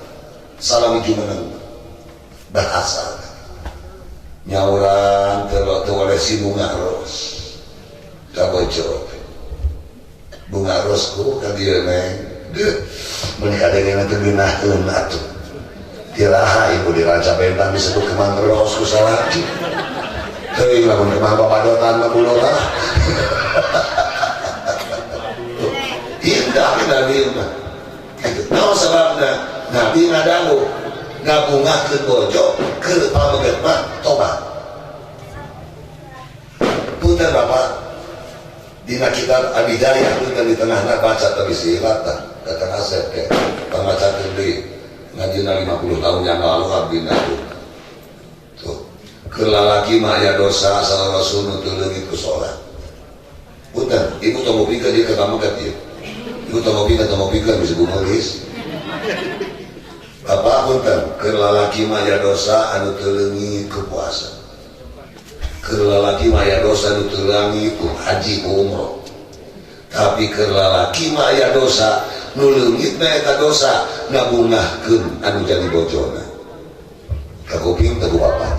Salam jumeneng bahasa nyauran teu oleh si bunga ros kabojo bunga rosku ka dieu neng deuh mun kadengena teu geunaheun atuh tiraha ibu di Ranca Bentang disebut kemang ros ku salaki teuing lamun kemang papadotan mah bulora indah Nabi mah kitu naon sababna Nabi ngadangu ngabungahkeun bojo keur pameget mah tobat. Punten Bapak dina kitab Abidayah punten di tengahna baca tapi silat tah datang Asep ke pamacakeun deui ngajina 50 tahun yang lalu abdi tuh. Tuh keur lalaki mah aya dosa salah Rasul nu teu leungit ku salat. Punten ibu tong ngupikeun ieu ka pameget ieu. Ibu tong ngupikeun tong ngupikeun bisa nulis. Bapak punten keur lalaki mah aya dosa anu teu leungit ku puasa. Keur lalaki mah aya dosa anu teu leungit ku haji ku umroh. Tapi keur lalaki mah aya dosa nu leungit mah eta dosa ngabungahkeun anu jadi bojona. Kakuping teu ku bapak.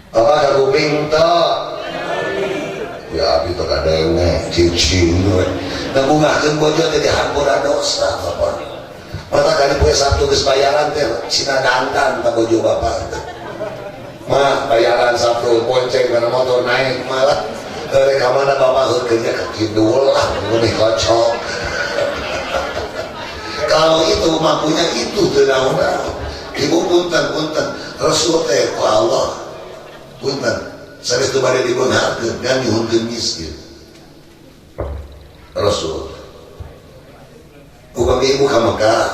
Bapak kakuping teu? Ya abdi teh kadenge cicing we. Ngabungahkeun bojo teh dihampura dosa bapak. Mata kali poe Sabtu geus bayaran teh sina dandan ka bojo bapak teh. Mah bayaran Sabtu bonceng kana motor naik malah rek ka mana bapak heuh kerja ka kidul lah meunih kocok. Kalau itu mampunya itu teu naon-naon. Ibu punten punten Rasul teh ku Allah punten sanes teu bade dibeungharkeun dan nyuhunkeun miskin. Rasul upami ibu ka Mekah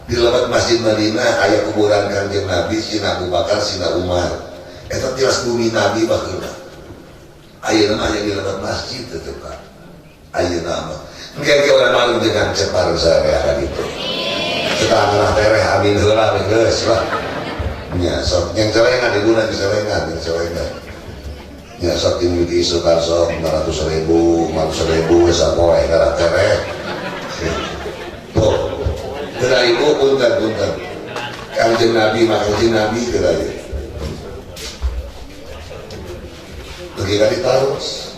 di lebat Masjid Madinah aya kuburan Kanjeng Nabi Sina Abu Bakar Sina Umar eta tilas bumi Nabi baheula ayeuna mah aya di lebat masjid teh Pak ayeuna mah engke ge urang malum jeung cepar saya ka ditu kita ngarah tereh amin heula we geus lah nya sok yang celengan ibuna di celengan yang celengan nya sok di isukan sok 500.000 500.000 sapoe ngarah tereh. Tuh, geura ibu punten punten. Kanjeng Nabi mah Kanjeng Nabi geura ieu. Dugi ka ditaros.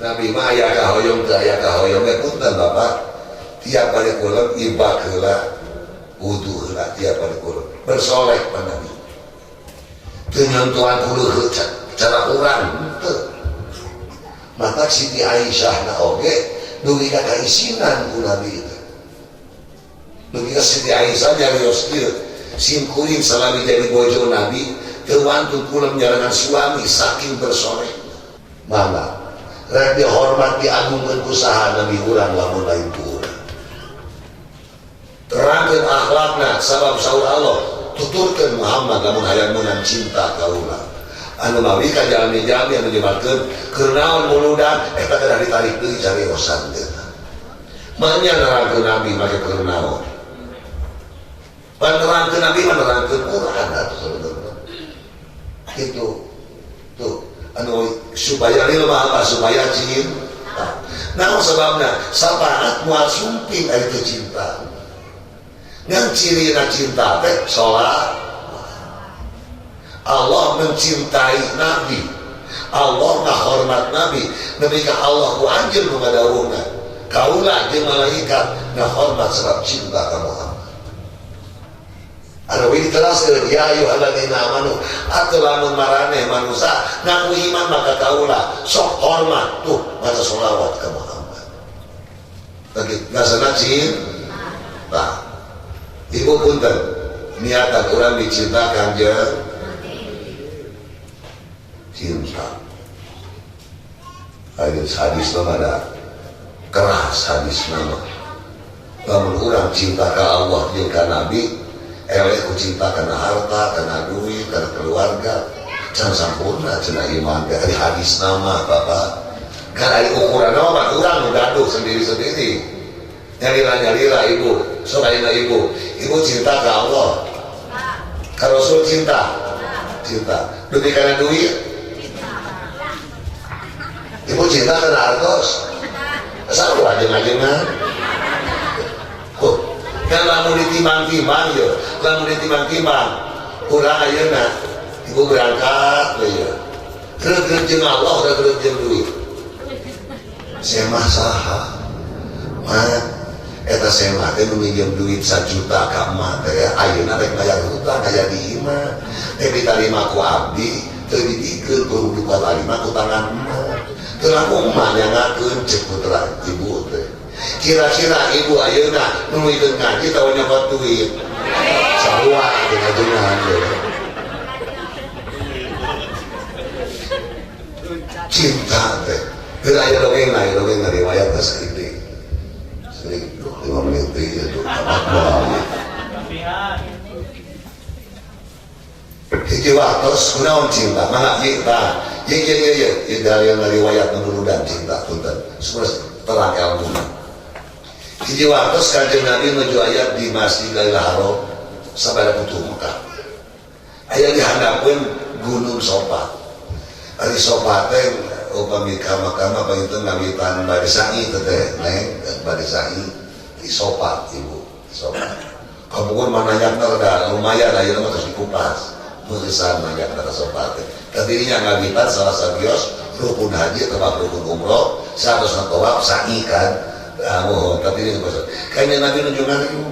Nabi mah aya kahoyong teu aya kahoyong ge punten Bapak. Tiap balik kulon ibak heula, wudu heula tiap balik kulon. Bersolek mah Nabi. Teu nyontohan kulo cara urang henteu. Mata Siti Aisyah na oge dugi ka kaisinan ku Nabi itu. Dugi ka Siti Aisyah nyarios kieu, sim kuring salami jadi bojo Nabi teu wantun kulem nyarengan suami saking bersolek. Mangga rek dihormat diagungkeun ku saha nabi urang lamun lain ku urang. Terangkeun akhlakna sabab saur Allah tuturkeun Muhammad lamun hayang meunang cinta ka urang. Anu mawi ka jalmi-jalmi anu nyebarkeun keur naon muludan eta kedah ditarik deui cariosan teh. Manya nerangkeun nabi make keur naon? Pan nerangkeun nabi mah nerangkeun Quran atuh sebenarnya. Gitu. Tuh anu supaya lil mah apa supaya cinta. Naon sebabna? Sapaat moal sumping ari teu cinta. Ngan cirina cinta teh salat. Allah mencintai nabi. Allah ngahormat nabi. Nepi ka Allah ku anjeun nu ngadawuhna. Kaula jeung malaikat ngahormat sebab cinta ka Muhammad. Anu ini diteraskeun ya ayyuhalladzina amanu atuh lamun maraneh manusia ngaku iman maka kaula sok hormat tuh maca sholawat ka Muhammad. Bagi ngasana cinta. Ibu punten niatan urang dicintakan jeung cinta. Hadis hadis mah ada keras hadis mah. Lamun urang cinta ka Allah jeung ka Nabi, eleh ku cinta kana harta, kana duit, kana keluarga, can sampurna cenah iman teh. Ari hadis nama Bapak. Kan ari ukuran mah urang nu gaduh sendiri-sendiri. Nyalira-nyalira ibu, sok ayeuna ibu. Ibu cinta ka Allah. Ka Rasul cinta. Cinta. Duit kana duit? Ibu cinta kana artos? Sarua ajeng-ajengan. Oh, kan lamun ditimbang-timbang ya, lamun ditimbang-timbang, urang ayeuna ibu berangkat we ya. Reugreug jeung Allah, reugreug jeung duit. Semah saha? Mah eta semah teh nu minjem duit 1 juta ka emak teh ayeuna rek bayar hutang aya di imah. Teh ditarima ku abdi, teu dibikeun kudu ditarima ku tangan emak. Teu langkung emak nyangakeun ceuk putra ibu teh. Kira-kira ibu ayeuna nuluykeun ngaji atawa nyokot duit? Sarua jeung ajengan we. Cinta teh. Heula aya dongeng, aya dongeng ngariwayat teh saeutik. Sering 5 menit deui atuh tamat moal. Hiji waktos kunaon cinta? Mangga ieu tah. Ieu ieu ieu ieu ieu dalil ngariwayat nuludan cinta punten. Supaya terang ilmuna. Hiji waktos Kanjeng Nabi nuju aya di Masjidil Haram sabada putu Mekah. Aya di handapeun Gunung Sofa. Ari Sofa teh upami ka Mekah mah panginten ngawitan bade sa'i teh teh neng bade sa'i di Sofa ibu Sofa. Kapungkur mah nanyakna rada lumayan ayeuna mah tos dikupas. Meuresan nanyakna ka Sofa teh. Tadinya ngawitan salah sabios rukun haji atau rukun umroh saatosna tawaf sa'i kan. Ah, mohon tapi ini maksud. Kayaknya Nabi nunjukkan ibu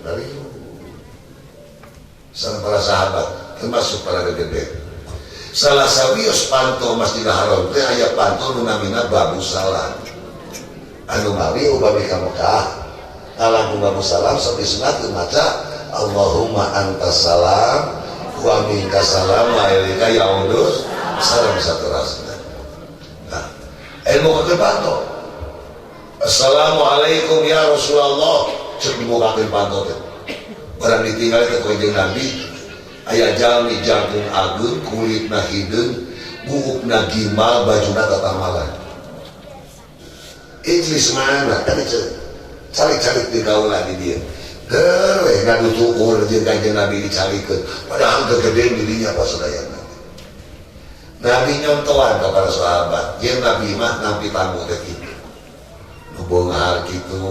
dari sama para sahabat termasuk para gede. Salah sawios panto Masjidil Haram teh aya panto nu namina Babu Salam. Anu mawi upami ka Mekah ngalangkung Babu Salam sok disunatkeun maca Allahumma antas salam wa minka salam wa ilaika ya'udus salam saterasna. Nah, ilmu ke panto. Assalamualaikum ya Rasulullah. Cek dibukakeun panto teh. Barang ditinggal teh ku kanjeng Nabi aya jalmi jangkung ageung kulitna hideung buukna gimbal bajuna tatamalan. Iblis mana kan calik-calik di kaula di dieu. Heuh we ngadutukur jeung kanjeng Nabi dicalikeun padahal gegedean di dinya pasadayana. Nabi nyontohan ka para sahabat, jeung Nabi mah nampi tamu teh kitu. Nu beunghar kitu,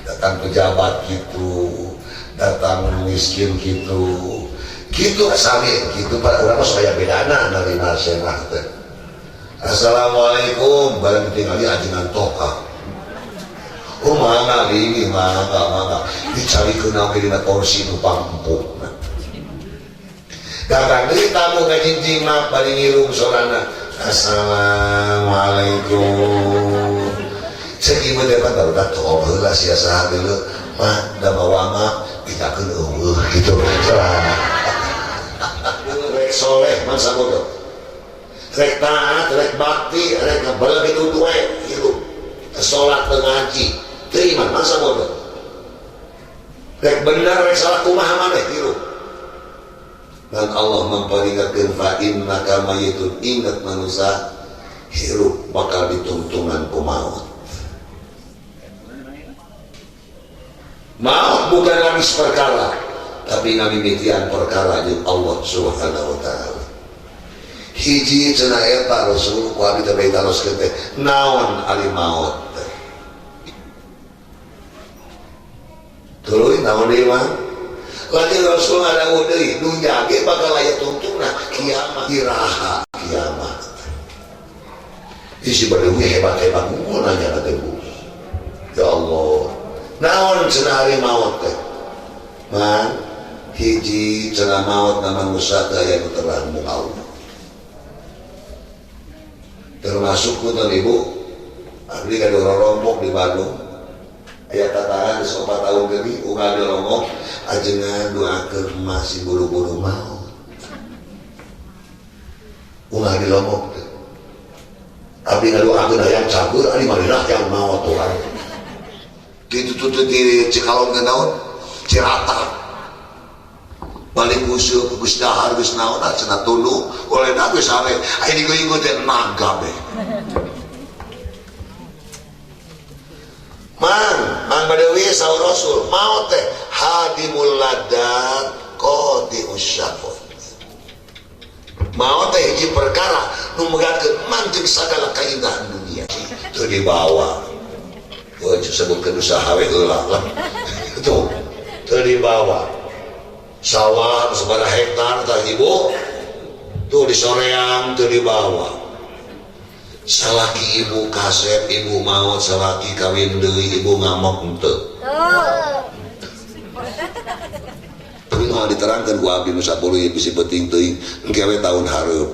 datang pejabat kitu, datang miskin kitu. Kitu sami kitu pada urang mah supaya bedana narima semah teh. Assalamualaikum barang ditinggali ajengan toka. Oh mangga ini mangga mangga dicalikeun oge dina kursi nu pangempukna. Datang deui tamu ka cincing mah bari ngirung sorana. Assalamualaikum. Cek ieu teh pan barudak tol heula sia saha deuleu mah da mawa mah pitakeun eueuh kitu. Rek soleh mangsa bodoh. Rek taat, rek bakti, rek ngebeleg itu we hirup. Salat teu ngaji, teu iman masa bodoh. Rek bener rek salah kumaha maneh hirup. Dan Allah memperingatkan fa innaka mayyitun, ingat manusia hirup bakal ditungtungan ku maut. Maut bukan habis perkara, tapi ngamimitian perkara jeung Allah Subhanahu wa taala. Hiji cenah eta Rasul ku abdi teh bari taroskeun teh naon ari maut teh. Tuluy naon deui mah? Lagi Rasul ngadawuh deui dunya ge bakal aya tungtungna kiamat, iraha kiamat. Isi badeui hebat-hebat unggul nanya ka teh Bu. Ya Allah, naon cenah ari maut teh? Man hiji cenah maut na manusia teh aya nu terang mu Allah. Termasuk punten ibu, abdi gaduh rorompok di Bandung. Aya tatangan geus 4 tahun deui unggal di Lombok, ajengan doakeun masih buru-buru maut. Unggal di Lombok teh. Abdi ngadoakeun hayang cagur ari manehna hayang maot urang. Kitu tuh di Cikalong teh naon? Cirata. Balik useup geus dahar geus naon ah cenah tunduh olehna geus sare. Aya digoying teh naga be. Mang, Mang Badawi saur Rasul, maot teh hadimul ladat qadi'us syafat. Maot teh hiji perkara nu megatkeun manjing sagala kaindahan dunia. Teu dibawa. Oh, sebutkeun usaha we heula lah. Tuh, teu dibawa. Sawah sabaraha hektar tah ibu tuh di soreang teu dibawa. Salaki ibu kasep ibu maot, salaki kawin deui ibu ngamok henteu. Tapi nu diterangkeun ku abdi nu 10 ieu bisi penting teuing engke we taun hareup.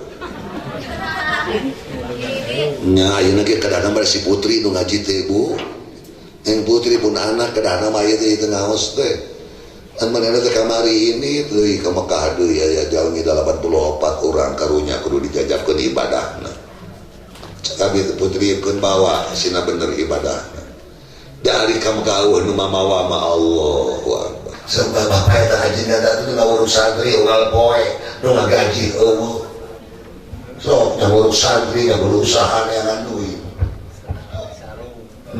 Nya ayeuna ge kadana mah si putri nu ngaji teh Bu. Yang putri pun anak kadana mah ieu teh teu ngaos teh. An manehna teh kamari ini teuy ka Mekah deui aya jalmi 84 urang karunya kudu dijajabkeun ibadahna. Cak abdi teh putri keun bawa sina bener ibadahna. Dari ka Mekah eueuh nu mamawa ma Allahu Akbar. Sebab bapak eta hajina teh nu ngurus santri unggal poe nu ngagaji eueuh. Sok ngurus santri ngurus usaha neangan duit.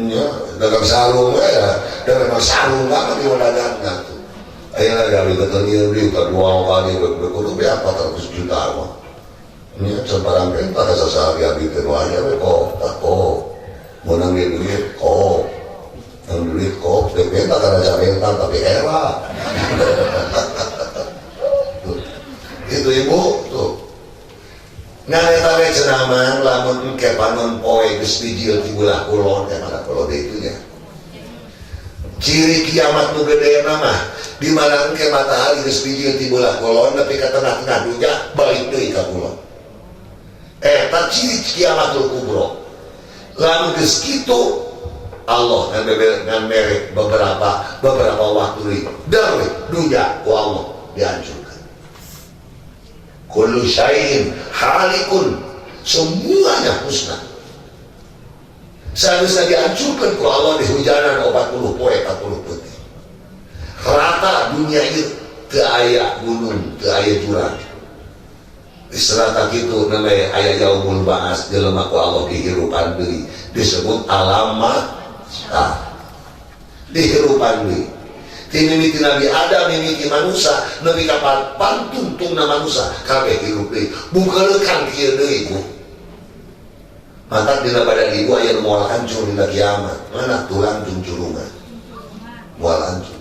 Nya dagang sarung we ya, da memang sarung banget di dagangna tuh. Ayeuna gawe betul ieu deui ka dua kali kudu be 400 juta mah. Nya sabarang perintah ka sasari abdi teh nu aya we kok tak kok. Meunang duit kok. Meunang duit kok, deui minta kana carentan tapi era. Itu ibu tuh. Ngan eta we cenah mah lamun engke panon poe geus bijil ti belah kulon teh mana kulon deui itu nya. Ciri kiamat nu gedena mah di mana engke matahari geus bijil ti belah kulon nepi ka tengah-tengah dunya balik deui ka kulon. Eta ciri kiamatul kubra. Lamun geus kitu Allah ngan bebe ngan mere beberapa waktu deui. Deui dunya ku Allah dihancurkan. Kullu syai'in halikun, semuanya musnah. Seharusnya dihancurkan ku Allah di hujanan 40 poe 40 peuting. Rata dunia ieu teu aya gunung, teu aya jurang. Di serata kitu namanya aya yaumul ba'ats jelema ku Allah dihirupan deui disebut alam mahsyar. Dihirupan deui. Ti mimiti Nabi Adam mimiti manusia nepi ka pantungtungna manusia kabeh hirup deui. Bungkeulekan kieu deui Bu. Maka dina badan ibu aya nu moal hancur dina kiamat. Mana tulang jeung curungan. Moal hancur.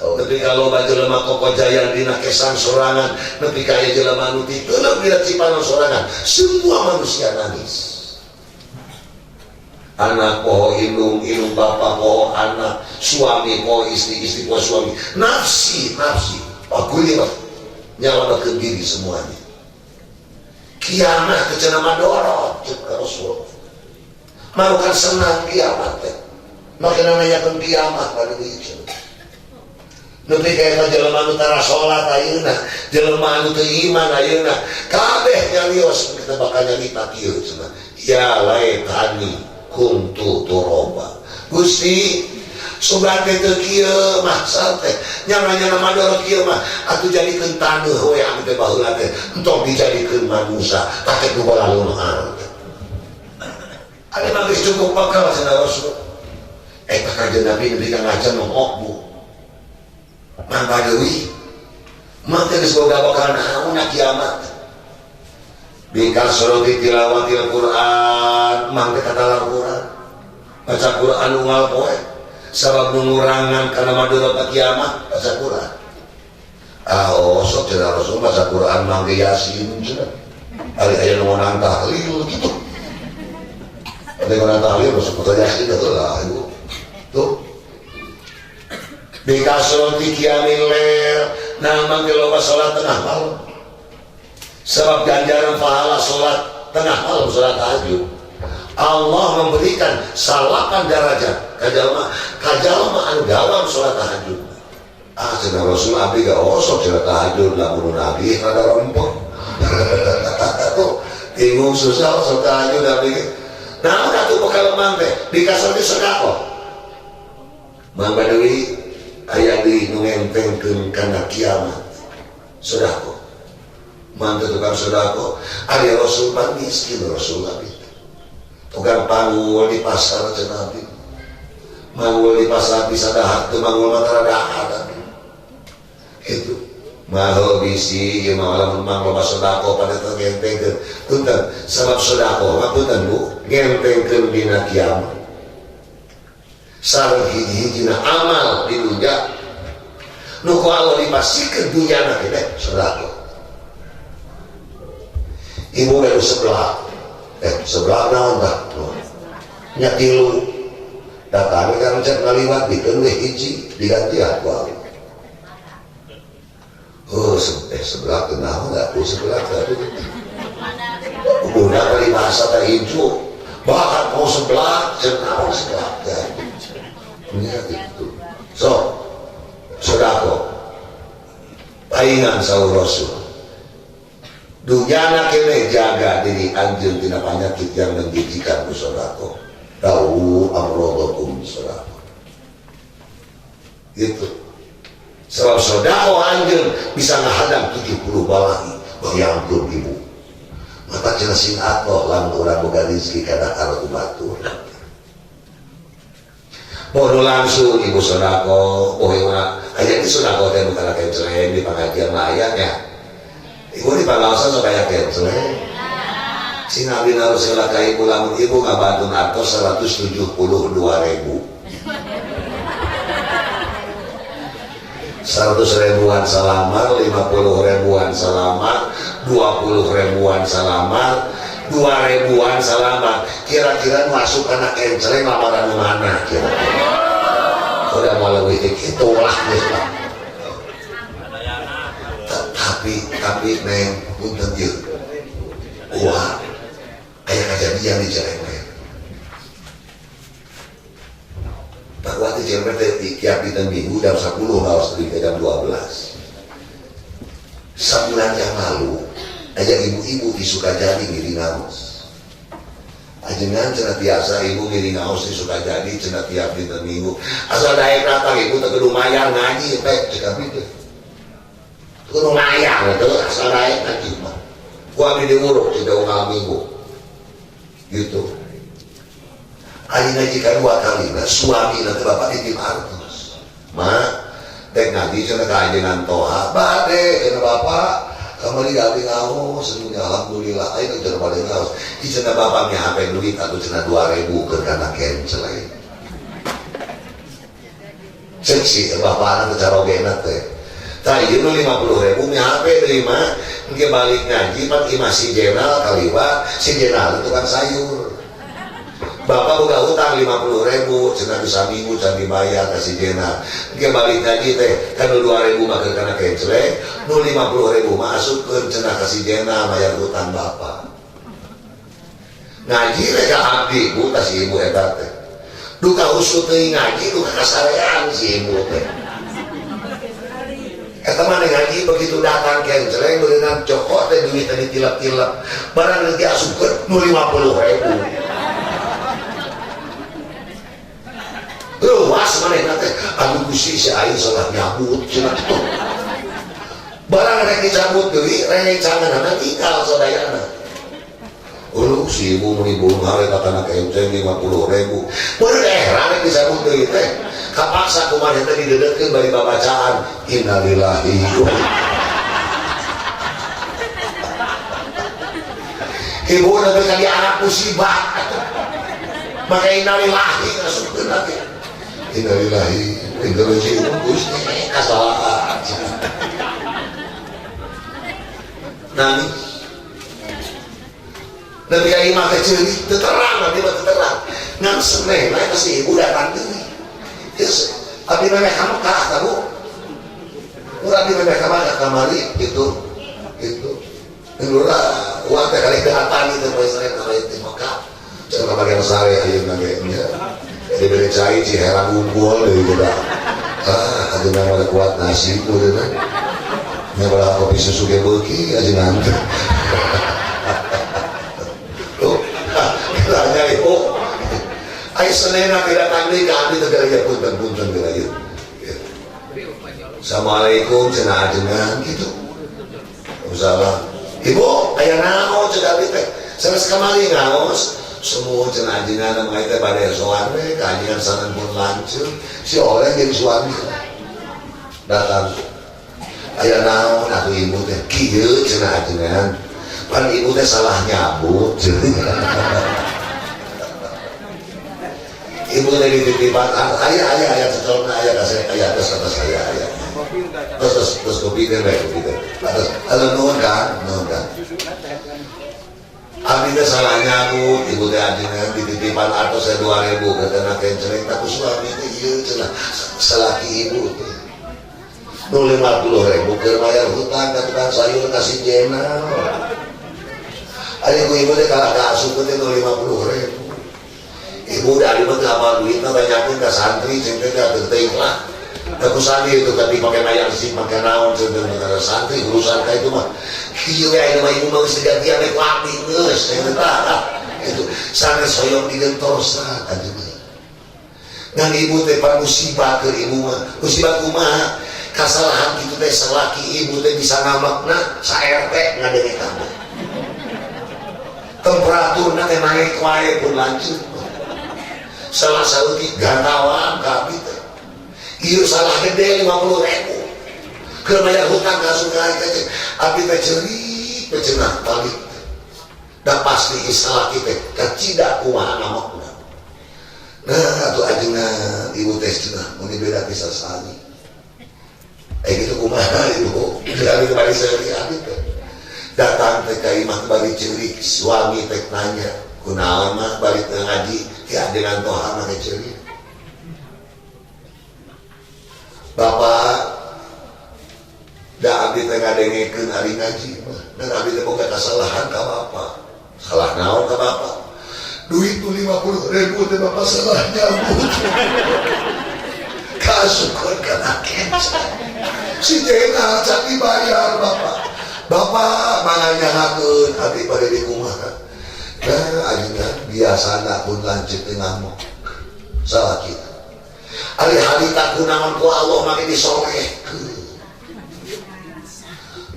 Nepi ka loba jelema kokojayan dina kesang sorangan, nepi ka aya jelema nu titeuleup dina cipanon sorangan, semua manusia nangis. Anak poho indung, indung bapa poho anak, suami poho istri, istri poho suami. Nafsi, nafsi. Pagulibat nyalamatkeun diri semuanya. Kiamat teh cenah madorot ceuk Rasul. Marukan senang kiamat teh. Makana nanyakeun kiamat pada ieu cenah. Nepi ka eta jelema nu tara salat ayeuna, jelema nu teu iman ayeuna, kabeh nyarios kita bakal nyarita kieu cenah. Ya laitani kuntu turaba. Gusti sugan teh teu kieu mah teh nyana-nyana mador kieu mah atuh jadikeun taneuh we anu teh baheula teh entong dijadikeun manusia take ku balalunghar. Ada mah geus cukup bakal cenah Rasul. Eta kanjeng Nabi nepi ka ngajar nohok bu. Mang Badewi mah teh geus boga bakal naon kiamat. Bikasroti tilawatil Quran, mang teh kata Quran. Baca Quran unggal poe. Sabab nu ngurangan kana madorot kiamat baca Quran. Ah, oh, sok cenah Rasul baca Quran mang ge Yasin cenah. Ari aya nu ngonang tahlil gitu. Ada ngonang tahlil Rasul baca Yasin heula ibu. Tuh. Bikasroti qiyamil lail, nah mang ge loba salat tengah malam. Sebab ganjaran pahala salat tengah malam, salat tahajud, Allah memberikan salapan derajat kajalma kajalma anu dawam salat tahajud. Ah cenah Rasul abdi ga osok cenah tahajud lamun nabi rada rempong. Tuh bingung susah salat tahajud abdi. Nah atuh bekal mang teh dikasih sedekah. Mang Badewi aya deui nu ngentengkeun kana kiamat. Sedekah. Mang teh tukang sedekah, ari Rasul mah miskin Rasul abdi. Tukang panggul di pasar cenah abdi. Manggul di pasar bisa dahar teu manggul mah tara dahar abdi. Itu maho bisi ieu mah lamun mang loba sedekah pada teu ngentengkeun. Punten sabab sedekah mah punten Bu ngentengkeun dina kiamat. Sareng hiji-hijina amal di dunya nu ku Allah dipasikeun dunyana teh sedekah. Ibu baru sebelah, sebelah naon tah? Nya tilu. Datang kan cek ngaliwat bikeun we hiji digantian ku abdi. Oh, sebelah teh naon atuh sebelah teh atuh. Guna kali bahasa teh hijau. Bahkan mau sebelah, cek naon sebelah teh. Nya gitu. So, sedekah. Paingan saur Rasul. Dunyana kene jaga diri anjeun tina penyakit yang menjijikan ku sedekah. Tahu amrodakum sedekah. Gitu. Sebab sedekah anjeun bisa ngahadang 70 balahi. Bayangkeun ibu. Mata cenah sing atoh lamun urang boga rezeki kana ku batur. Bodoh langsung ibu sedekah, oh ieu aya di sedekah teh bukan kenceleng di pengajian mah aya nya. Ibu di pangaosan sok aya kenceleng. Si Nabi naros heula ka ibu lamun ibu ngabantun artos 172.000. 100 ribuan salamar, 50 ribuan salamar, 20 ribuan salamar, 2 ribuan salamar. Kira-kira masuk anak kenceleng lamaran mana kira-kira? Udah mau lebih itulah geus lah. Tapi neng punten ieu. Wah, aya kejadian di Cilemer. Pak Wati Cilemer teh tiap dinten Minggu jam 10 harus ke jam 12. Sebulan yang lalu aya ibu-ibu di Sukajadi ngiring ngaos. Ajengan cenah biasa ibu ngiring ngaos di Sukajadi cenah tiap dinten Minggu. Asal daek datang ibu teh kudu mayar ngaji teh cek abdi teh. Kudu mayar teh asal daek ngaji mah. Ku abdi diuruk tidak unggal minggu. Gitu. Ayeuna jika dua kali nah, suami nanti bapak titip artos. Ma, dek ngaji cenah ka ajengan toha, bade cenah bapak kamari abdi ngaos, sedunya alhamdulillah ayeuna cenah bade ngaos. Ieu cenah bapak nya HP duit atuh cenah 2000 keur kana kenceleng. Cek si bapakna teh carogena teh. Tah ieu nu 50.000 nya HP deui mah engke balik ngaji pan imah si Jenal kaliwat, si Jenal tukang sayur. Bapak boga hutang 50.000 cenah bisa minggu can dibayar ka si Jenal. Engke balik ngaji teh kan nu 2.000 mah keur kana kenceleng, nu 50.000 mah asupkeun cenah ka si Jenal bayar hutang bapak. Ngaji teh ka abdi bu ka si ibu eta teh. Duka usut teuing ngaji duka kasarean si ibu teh. Eta mah ngaji begitu datang kenceleng beunang cokot teh duit tadi tilap-tilap barang nanti asupkeun nu 50.000. Luas manehna teh aduh Gusti si aing salah nyabut cenah kitu. Barang rek dicabut deui rencanganna tinggal sadayana. Uluh si ibu meuni beunghar eta kana kenceng 50.000. Bener rek dicabut deui teh. Kapaksa kumaha teh didedetkeun bari babacaan innalillahi. Ibu nepi ka di Arab musibah. Maka innalillahi ngasupkeun teh. Innalillahi wa inna ilaihi raji'un Gusti kasalahan. Nangis. Nabi ka imah teh ceurik teu terang, abdi mah teu terang. Ngan seneh we si ibu datang deui. Geus abdi mah ka Mekah tah Bu. Urang abdi mah ka Mekah kamari gitu. Gitu. Lurah uang teh kali datang itu poe Senin kamari di Mekah. Cenah ka bagian sare ayeuna ge nya. Diberi cai Ciherang unggul deui budak. Ah, ajeuna mah kuat nasib udah. Nya balah kopi susu ge beuki ajeuna teh. Tuh, tanya ibu. Ai Senin tidak tanding ka abdi teh gaya punten-punten gaya. Assalamualaikum cenah ajengan gitu. Waalaikumsalam. Ibu, aya naon cenah abdi teh? Sanes kamari ngaos. Semua cenah ajengan mah teh bade soan we ka ajengan sanes pun lanceuk. Si oleh jeung suami. Datang. Aya naon atuh ibu teh? Kieu cenah ajengan. Pan ibu teh salah nyabut. Ibu teh dititipan aya aya aya cecolna aya ka saya aya atas atas aya aya. Terus terus kopi teh bae kopi teh. Atas atuh nuhun kan, nuhun kan. Abdi teh salah nyabut, ibu teh ajengan dititipan atos saya 2000 katana kenceleng tak ku suami teh ieu cenah salaki ibu teh. Nu 50.000 keur bayar hutang ka tukang sayur ka si Jenal. Ari ku ibu teh kalah ka asup teh nu 50.000. Ibu udah abdi mah teu hafal duitna banyakeun ka santri cing teh teu teuing lah. Da ku santri itu tapi pake mayang sih pake naon cing teh ka santri urusan ka itu mah. Kieu we ayeuna mah ibu mah geus digantian we ku abdi geus teh tah. Itu sanes hoyong digentosan ajeuna. Ngan ibu teh pan musibah keur ibu mah. Musibah kumaha? Kasalahan kitu teh salaki ibu teh bisa ngamakna sa RT ngadenge kabeh. Temperaturna teh naik wae pun lanjut. Salah saeutik gantawan ka abdi teh. Ieu salah gede 50.000. Keur bayar hutang ka sungai teh abdi teh ceurik teh cenah balik teh. Da pasti salaki teh kacida kumaha ngamokna. Nah atuh ajengan ibu teh cenah mun beda kisah sami. Gitu kumaha ibu. Abdi teh bari seurik abdi teh. Datang teh ka imah bari ceurik suami teh nanya kunaon mah bari teu ngaji ti ajengan toha mah teh ceurik. Bapak da abdi teh ngadengekeun ari ngaji mah dan abdi teh boga kasalahan ka bapak. Salah naon ka bapak? Duit nu 50.000 teh bapak salah nyabut. Kasukeun kana kenca. Si Jenal can dibayar bapak. Bapak manganyahakeun abdi bade di kumaha. Nah ajengan biasana pun lanceuk teh ngamuk. Salah kita. Ari harita kunaon ku Allah make disolehkeun.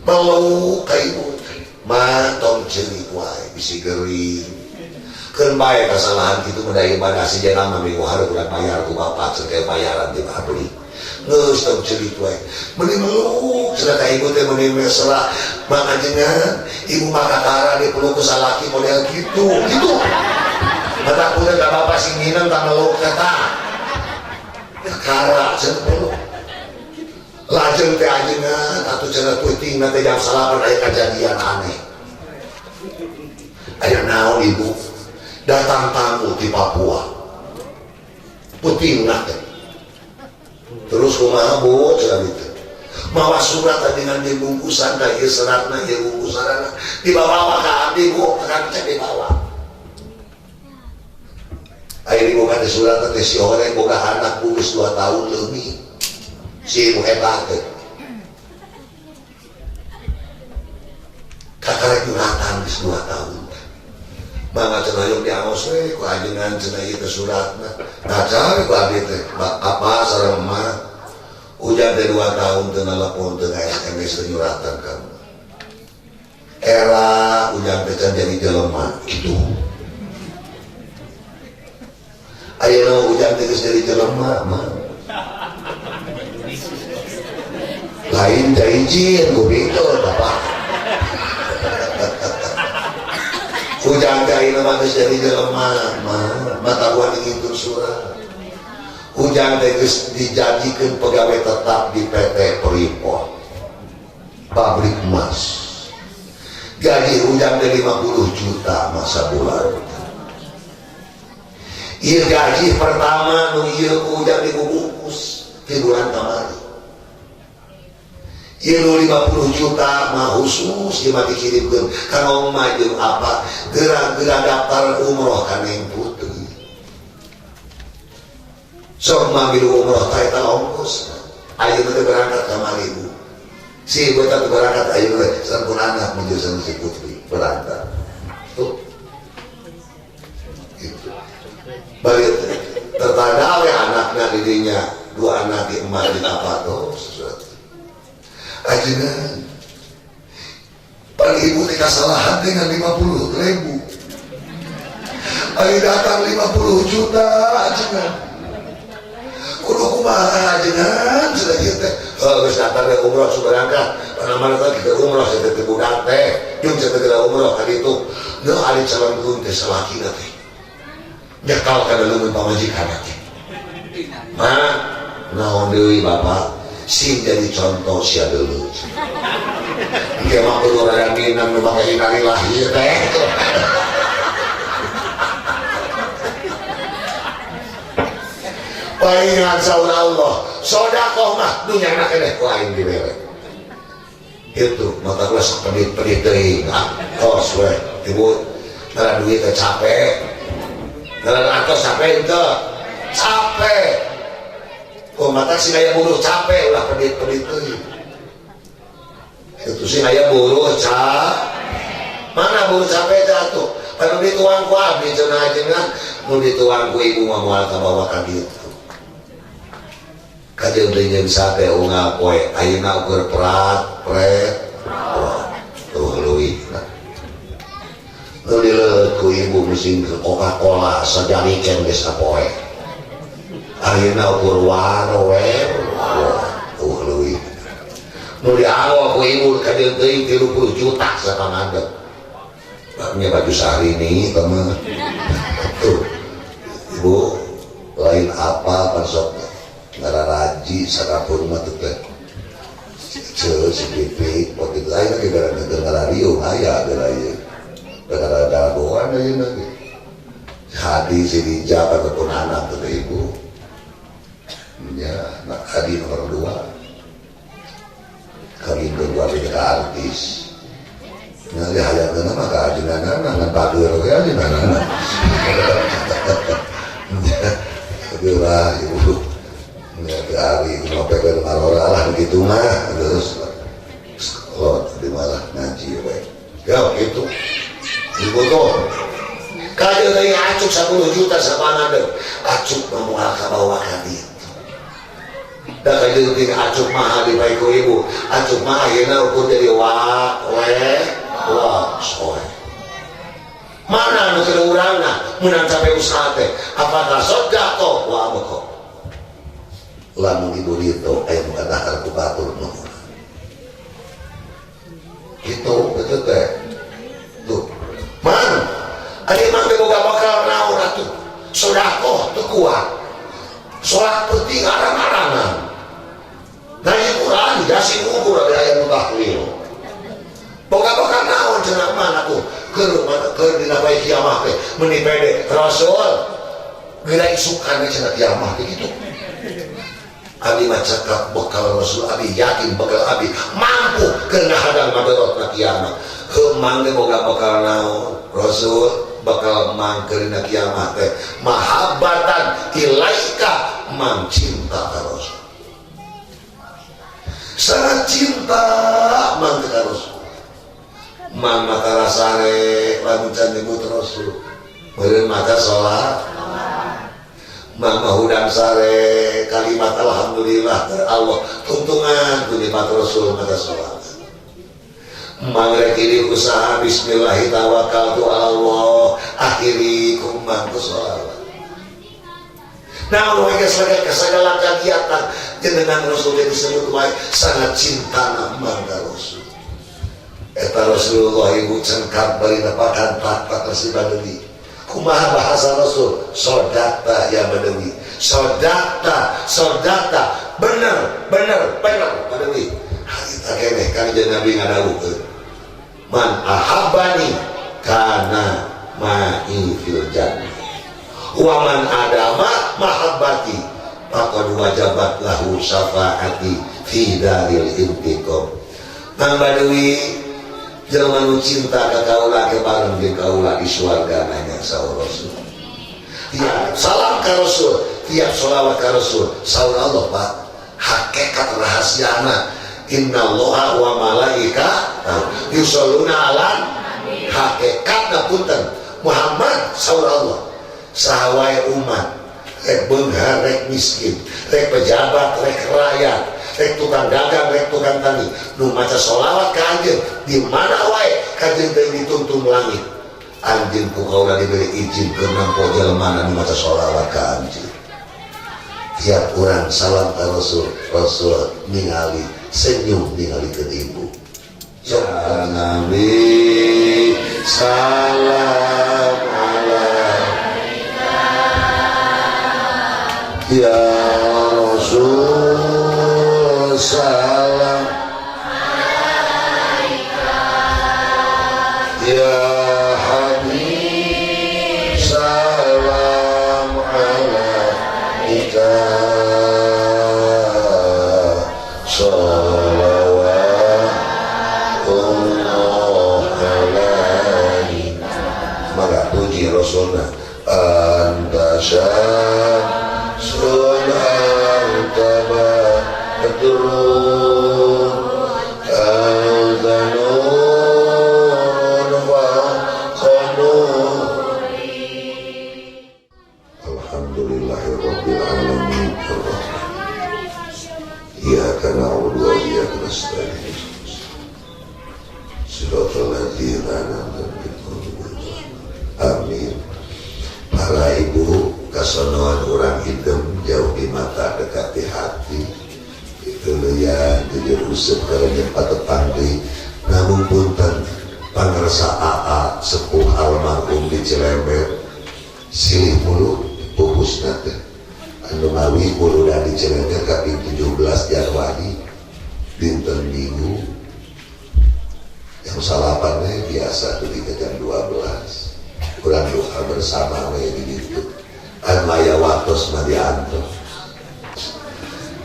Meluk ka ibu teh. Mah tong ceurik wae bisi gering. Keun bae kasalahan kitu mah da ibadah si Jenal mah minggu hareup urang bayar ku bapak cenah bayaran ti abdi. Geus tong ceurik wae. Meuni meluk cenah ka ibu teh meuni mesra. Mah ajengan ibu mah kakara dipeluk ku salaki model kitu. Kitu. Mata kuda ka bapak sing minang tak meluk eta. Kakara cenah peluk. Lajeng teh ajengan atuh cenah peuting teh jam 9 aya kajadian aneh. Aya naon ibu? Datang tamu di Papua. Peuting teh. Terus kumaha Bu cenah itu. Mawa surat dengan dibungkusan ka ieu seratna ieu bungkusanna dibawa ka abdi Bu, ka cek dibawa. Aya dibuka di surat teh si oreng boga anak geus 2 tahun leuwih. Si ibu eta teh. Sakarek nyuratan geus 2 tahun. Mangga cenah hoyong diangos we ku ajengan cenah ieu teh suratna. Ngaca we ku abdi teh, apa sareng emak. Ujang teh 2 tahun teu nelepon teu SMS teu nyuratan kamu. Era ujang teh can jadi jelema kitu. Ayeuna ujang teh geus jadi jelema mah. Lain teh izin ku bingkeun bapak. Ujang teh ayeuna mah geus jadi jelema mah, mata gua ngintun surat. Ujang teh geus dijadikeun pegawai tetap di PT Freeport, pabrik emas. Gaji ujang teh 50 juta masa bulan. Ieu gaji pertama nu ieu ku ujang dibungkus di bulan kamari. Ieu nu 50 juta mah khusus ieu mah dikirimkeun ka ngomong jeung apa geura-geura daftar umroh ka Neng Putri. Sok mah milu umroh teh eta ongkos. Ayeuna teh berangkat kamari Bu. Si ibu teh berangkat ayeuna teh sampun anak menuju sareng si Putri berangkat. Tuh. Gitu. Balik tertanda we anakna di dinya, 2 anak di emak di apa tuh sesuatu. Ajengan pan ibu teh kasalahan dengan 50.000. Ari datang 50 juta ajengan. Kudu kumaha ajengan sudah ieu teh. Heuh geus datang teh umroh sudah berangkat. Mana-mana teh kita umroh teh teh budak teh. Jeung teh geura umroh ka ditu. Nu ari calon teh salakina teh. Nyekal kana leuweung pamajikan teh. Ma, naon deui bapak? Sing jadi contoh sia deuleu. Engke mah kudu rada minang nu make innalillahi teh. Paingan saur Allah, sedekah mah dunyana keneh ku aing dibere. Itu mata geus pedit-pedit teuing. Ah, tos we, ibu tara duit teh capek. Tara atos capek henteu? Capek. Oh, mata sing aya buruh capek ulah pedit-pedit teuing. Itu sing aya buruh mana buruh capek teh atuh? Pan dituang ku abdi cenah ajengan, nu dituang ku ibu mah moal kabawa ka ditu. Kajeun teh nyeun sate unggal poe, ayeuna ukur prat, pret, prat. Tuh leuwih. Nu dileuleut ku ibu mesin Coca-Cola sajariken geus sapoe. Ayeuna ukur war wer, tuh leuwih. Nu dianggo ku ibu kajeun teuing 30 juta sapangadeg. Baknya baju sehari ini teman. Tuh, ibu lain apa pan sok ngararaji sarapun mah teh teh. Ceu si pipit potik lain lagi gara ngarariung aya geura ieu. Gara dagoan ayeuna ge. Hadi si Rijab ataupun anak teh ibu. Nya anak Hadi nomor 2. Kawin kedua beda artis. Nah, ya hayang mah ka ajenganana ngan bager we ajenganana. Geura ibu. Nya teu ari ngopi ke marora lah gitu mah terus sekolah di malah ngaji we. Ya gitu. Ibu tuh kajeun teh acuk 10 juta sapangadeung. Acuk mah moal kabawa ka ditu. Da kajeun teh acuk mah di bae ku ibu. Acuk mah ayeuna ukur jadi wa we wa soe. Mana anu keur urangna meunang capek usaha teh? Apakah sedekah wa abqa? Lamun ibu ridho aya nu kadahar ku batur nu. Gitu betul teh. Tuh. Man, ari mang teh boga bakal naon atuh? Sedekah teu kuat. Salat penting arang-arangan. Ngaji Quran yasin ukur ada aya nu tahlil. Boga bakal naon cenah man atuh? Keur keur dina bae kiamah teh meuni pede Rasul geura isukan we cenah kiamah teh kitu. Abi mah cakap bekal Rasul, abi yakin bekal abi mampu keur ngahadang madorot na kiamat. Heuh mang teh boga bekal naon Rasul bakal mang keur dina kiamat teh mahabbatan ilaika mang cinta ka Rasul. Sangat cinta mang ka Rasul. Mang mata rasare lamun can nyebut Rasul. Meureun maca salat. Mang mah hudang sare kalimat alhamdulillah ke Allah tuntungan ku nikmat Rasul maca salat. Mang rek ini usaha bismillahi tawakkaltu ala Allah akhiri ku mang ku salat. Nah, wae segala kegiatan jenengan Rasul yang disebut wae sangat cinta mang ka Rasul. Eta Rasulullah ibu cengkap bari nepakan pak Resi Badewi. Kumaha bahasa Rasul? Sodakta ya Badewi. Sodakta, sodakta. Bener, bener, bener Badewi. Harita keneh kanjeng Nabi ngadawuhkeun. Man ahabbani kana ma'i fil jannah. Wa man adama mahabbati faqad wajabat lahu syafaati fi daril intiqam. Mang Badewi jelema nu cinta ka kaula ke bareng jeung kaula di surga nanya saur Rasul. Tiap salam ka Rasul, tiap sholawat ka Rasul, saur Allah Pak, hakikat rahasiana innallaha wa malaikatahu yusholluna ala hakikatna punten Muhammad saur Allah saha wae umat rek beunghar rek miskin rek pejabat rek rakyat rek tukang dagang rek tukang tani nu maca sholawat ka anjeun di mana wae ka anjeun teh dituntun langit anjeun ku kaula diberi izin keur nampo jelema nu maca sholawat ka anjeun. Tiap urang salam ka Rasul, Rasul ningali senyum ningali ke ibu. Ya Nabi salam alaika ya Rasul salam alaika ya Habib salam alaika shalawatullah alaika. Maka puji Rasulna anta syamsun anta badrun anta nurun fawqa nuri. Alhamdulillahirabbil alamin iyyaka na'budu wa iyyaka nasta'in siratal ladzina an'amta 'alaihim. Amin. Para ibu kasonoan urang hideung jauh di mata dekat di hati itu ya jujur useup karenyeun patepang deui namun punten pangersa AA sepuh almarhum di Cilember silih mulu pupusna teh anu ngawi muludan di Cilember kaping 17 Januari dinten Minggu yang salapannya biasa tuh di jam 12 kurang doa bersama we di ditu kan maya waktos mah diantos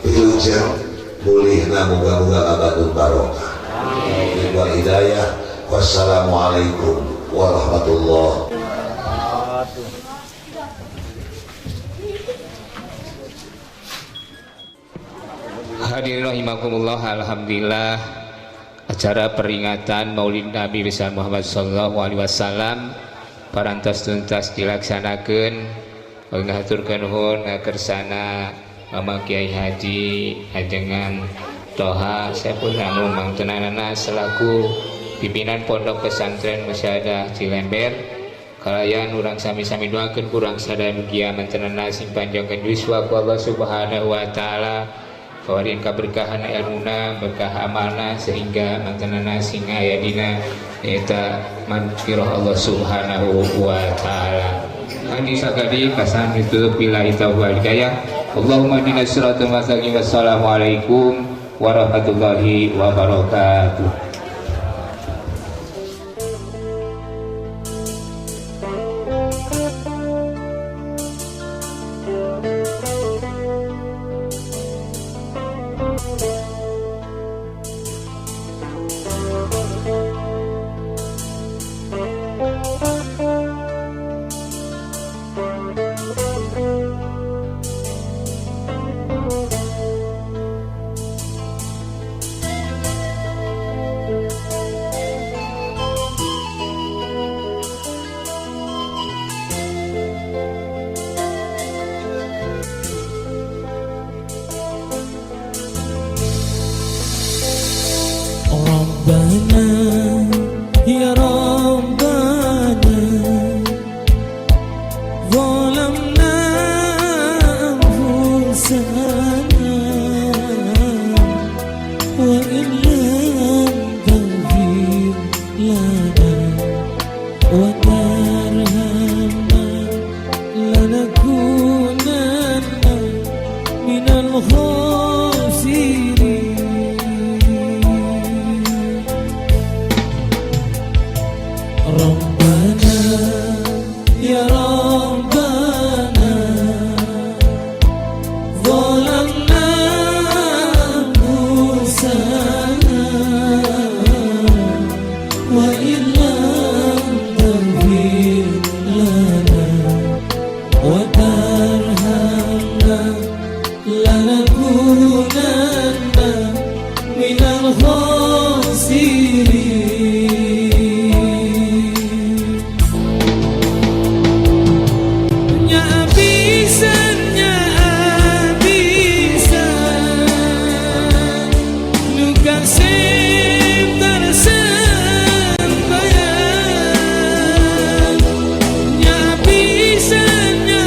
wilujeng mulihna muga-muga ka Bandung barokah amin wal hidayah. Wassalamualaikum warahmatullahi. Hadirin rahimakumullah, alhamdulillah acara peringatan Maulid Nabi besar Muhammad sallallahu alaihi wasallam parantos tuntas dilaksanakeun. Ngahaturkeun nuhun ngakersana Mama Kiai Haji Ajengan Toha Saiful anu mangtenanana selaku pimpinan Pondok Pesantren Musyahadah Cilember. Kalayan urang sami-sami doakeun kurang sadaya mugia mantenana sing panjangkeun yuswa ku Allah Subhanahu wa taala. Kawarin kaberkahan ilmuna, berkah amalna sehingga mantenana sing aya dina eta manfirah Allah Subhanahu wa taala. Andi sakadi kasan ditutup billahi taufiq wal hidayah. Allahumma ihdinas siratal mustaqim. Wassalamualaikum warahmatullahi wabarakatuh. Rabbana ya Rabbana zalamna anfusana wa illam taghfir lana wa tarhamna lanakunanna minal khasirin. Nya abisan, nya abisan, nu kasep tarsembayan. Nya abisan, nya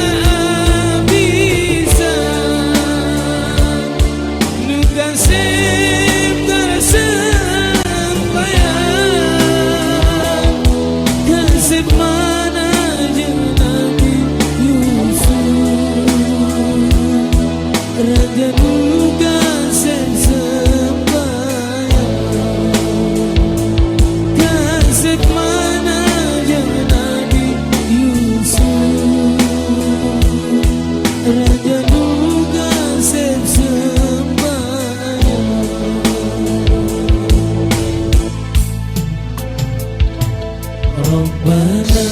abisan, nu kasep tarsembayan. Kasep mana jeung Nabi Yusuf, raja nu kasep sembahyang. Kasep mana jeung Nabi Yusuf, raja nu kasep sembahyang. Rabbana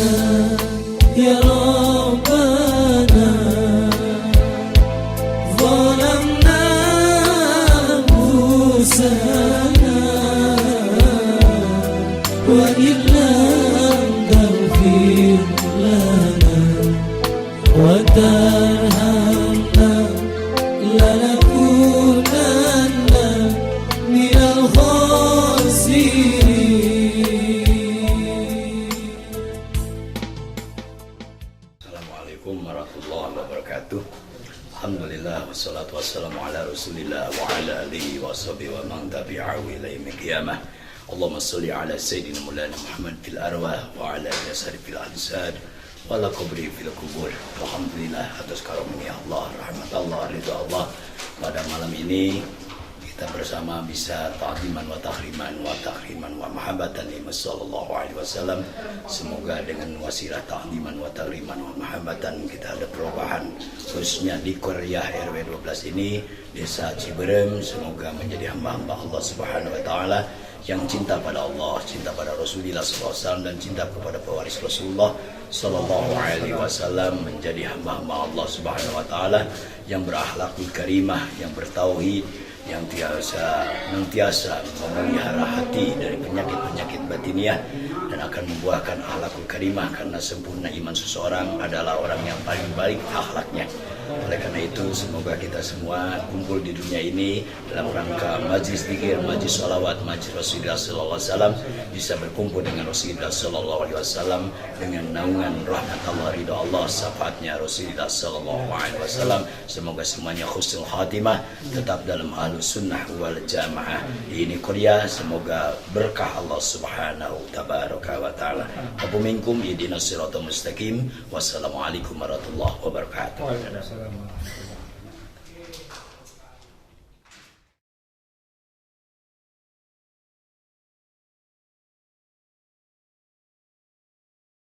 ya Rabbana zalamna anfusana wa illam taghfir lana wa tarhamna lanakunanna minal khasirin. Assalamualaikum warahmatullahi wabarakatuh. Alhamdulillah wassalatu wassalamu ala Rasulillah wa ala alihi wa sahbihi wa man tabi'ahu ila yaumil qiyamah. Allahumma salli ala sayyidina Maulana Muhammad fil arwah wa ala jasadi fil ajsad wa ala qabri fil kubur. Alhamdulillah atas karunia Allah, rahmat Allah, ridha Allah, pada malam ini kita bersama bisa ta'ziman wa takhriman wa takhriman wa mahabbatan li sallallahu alaihi wasallam. Semoga dengan wasilah ta'ziman wa takhriman wa mahabbatan kita ada perubahan, khususnya di Korea RW 12 ini, Desa Ciberem. Semoga menjadi hamba-hamba Allah Subhanahu wa taala yang cinta pada Allah, cinta pada Rasulullah sallallahu alaihi wasallam, dan cinta kepada pewaris Rasulullah sallallahu alaihi wasallam, menjadi hamba-hamba Allah Subhanahu wa taala yang berakhlakul karimah, yang bertauhid, yang tiasa memelihara hati dari penyakit-penyakit batiniah dan akan membuahkan akhlakul karimah, karena sempurna iman seseorang adalah orang yang paling baik akhlaknya. Oleh karena itu, semoga kita semua kumpul di dunia ini dalam rangka majlis zikir, majlis salawat, majlis Rasulullah sallallahu alaihi wasallam, bisa berkumpul dengan Rasulullah sallallahu alaihi wasallam dengan naungan rahmat Allah, ridha Allah, syafaatnya Rasulullah sallallahu alaihi wasallam. Semoga semuanya husnul khatimah, tetap dalam ahlus sunnah wal jamaah. Ini Korea, semoga berkah Allah Subhanahu tabaraka wa taala. Abu minkum ihdinas siratal mustaqim. Wassalamualaikum warahmatullahi wabarakatuh. Waalaikumsalam.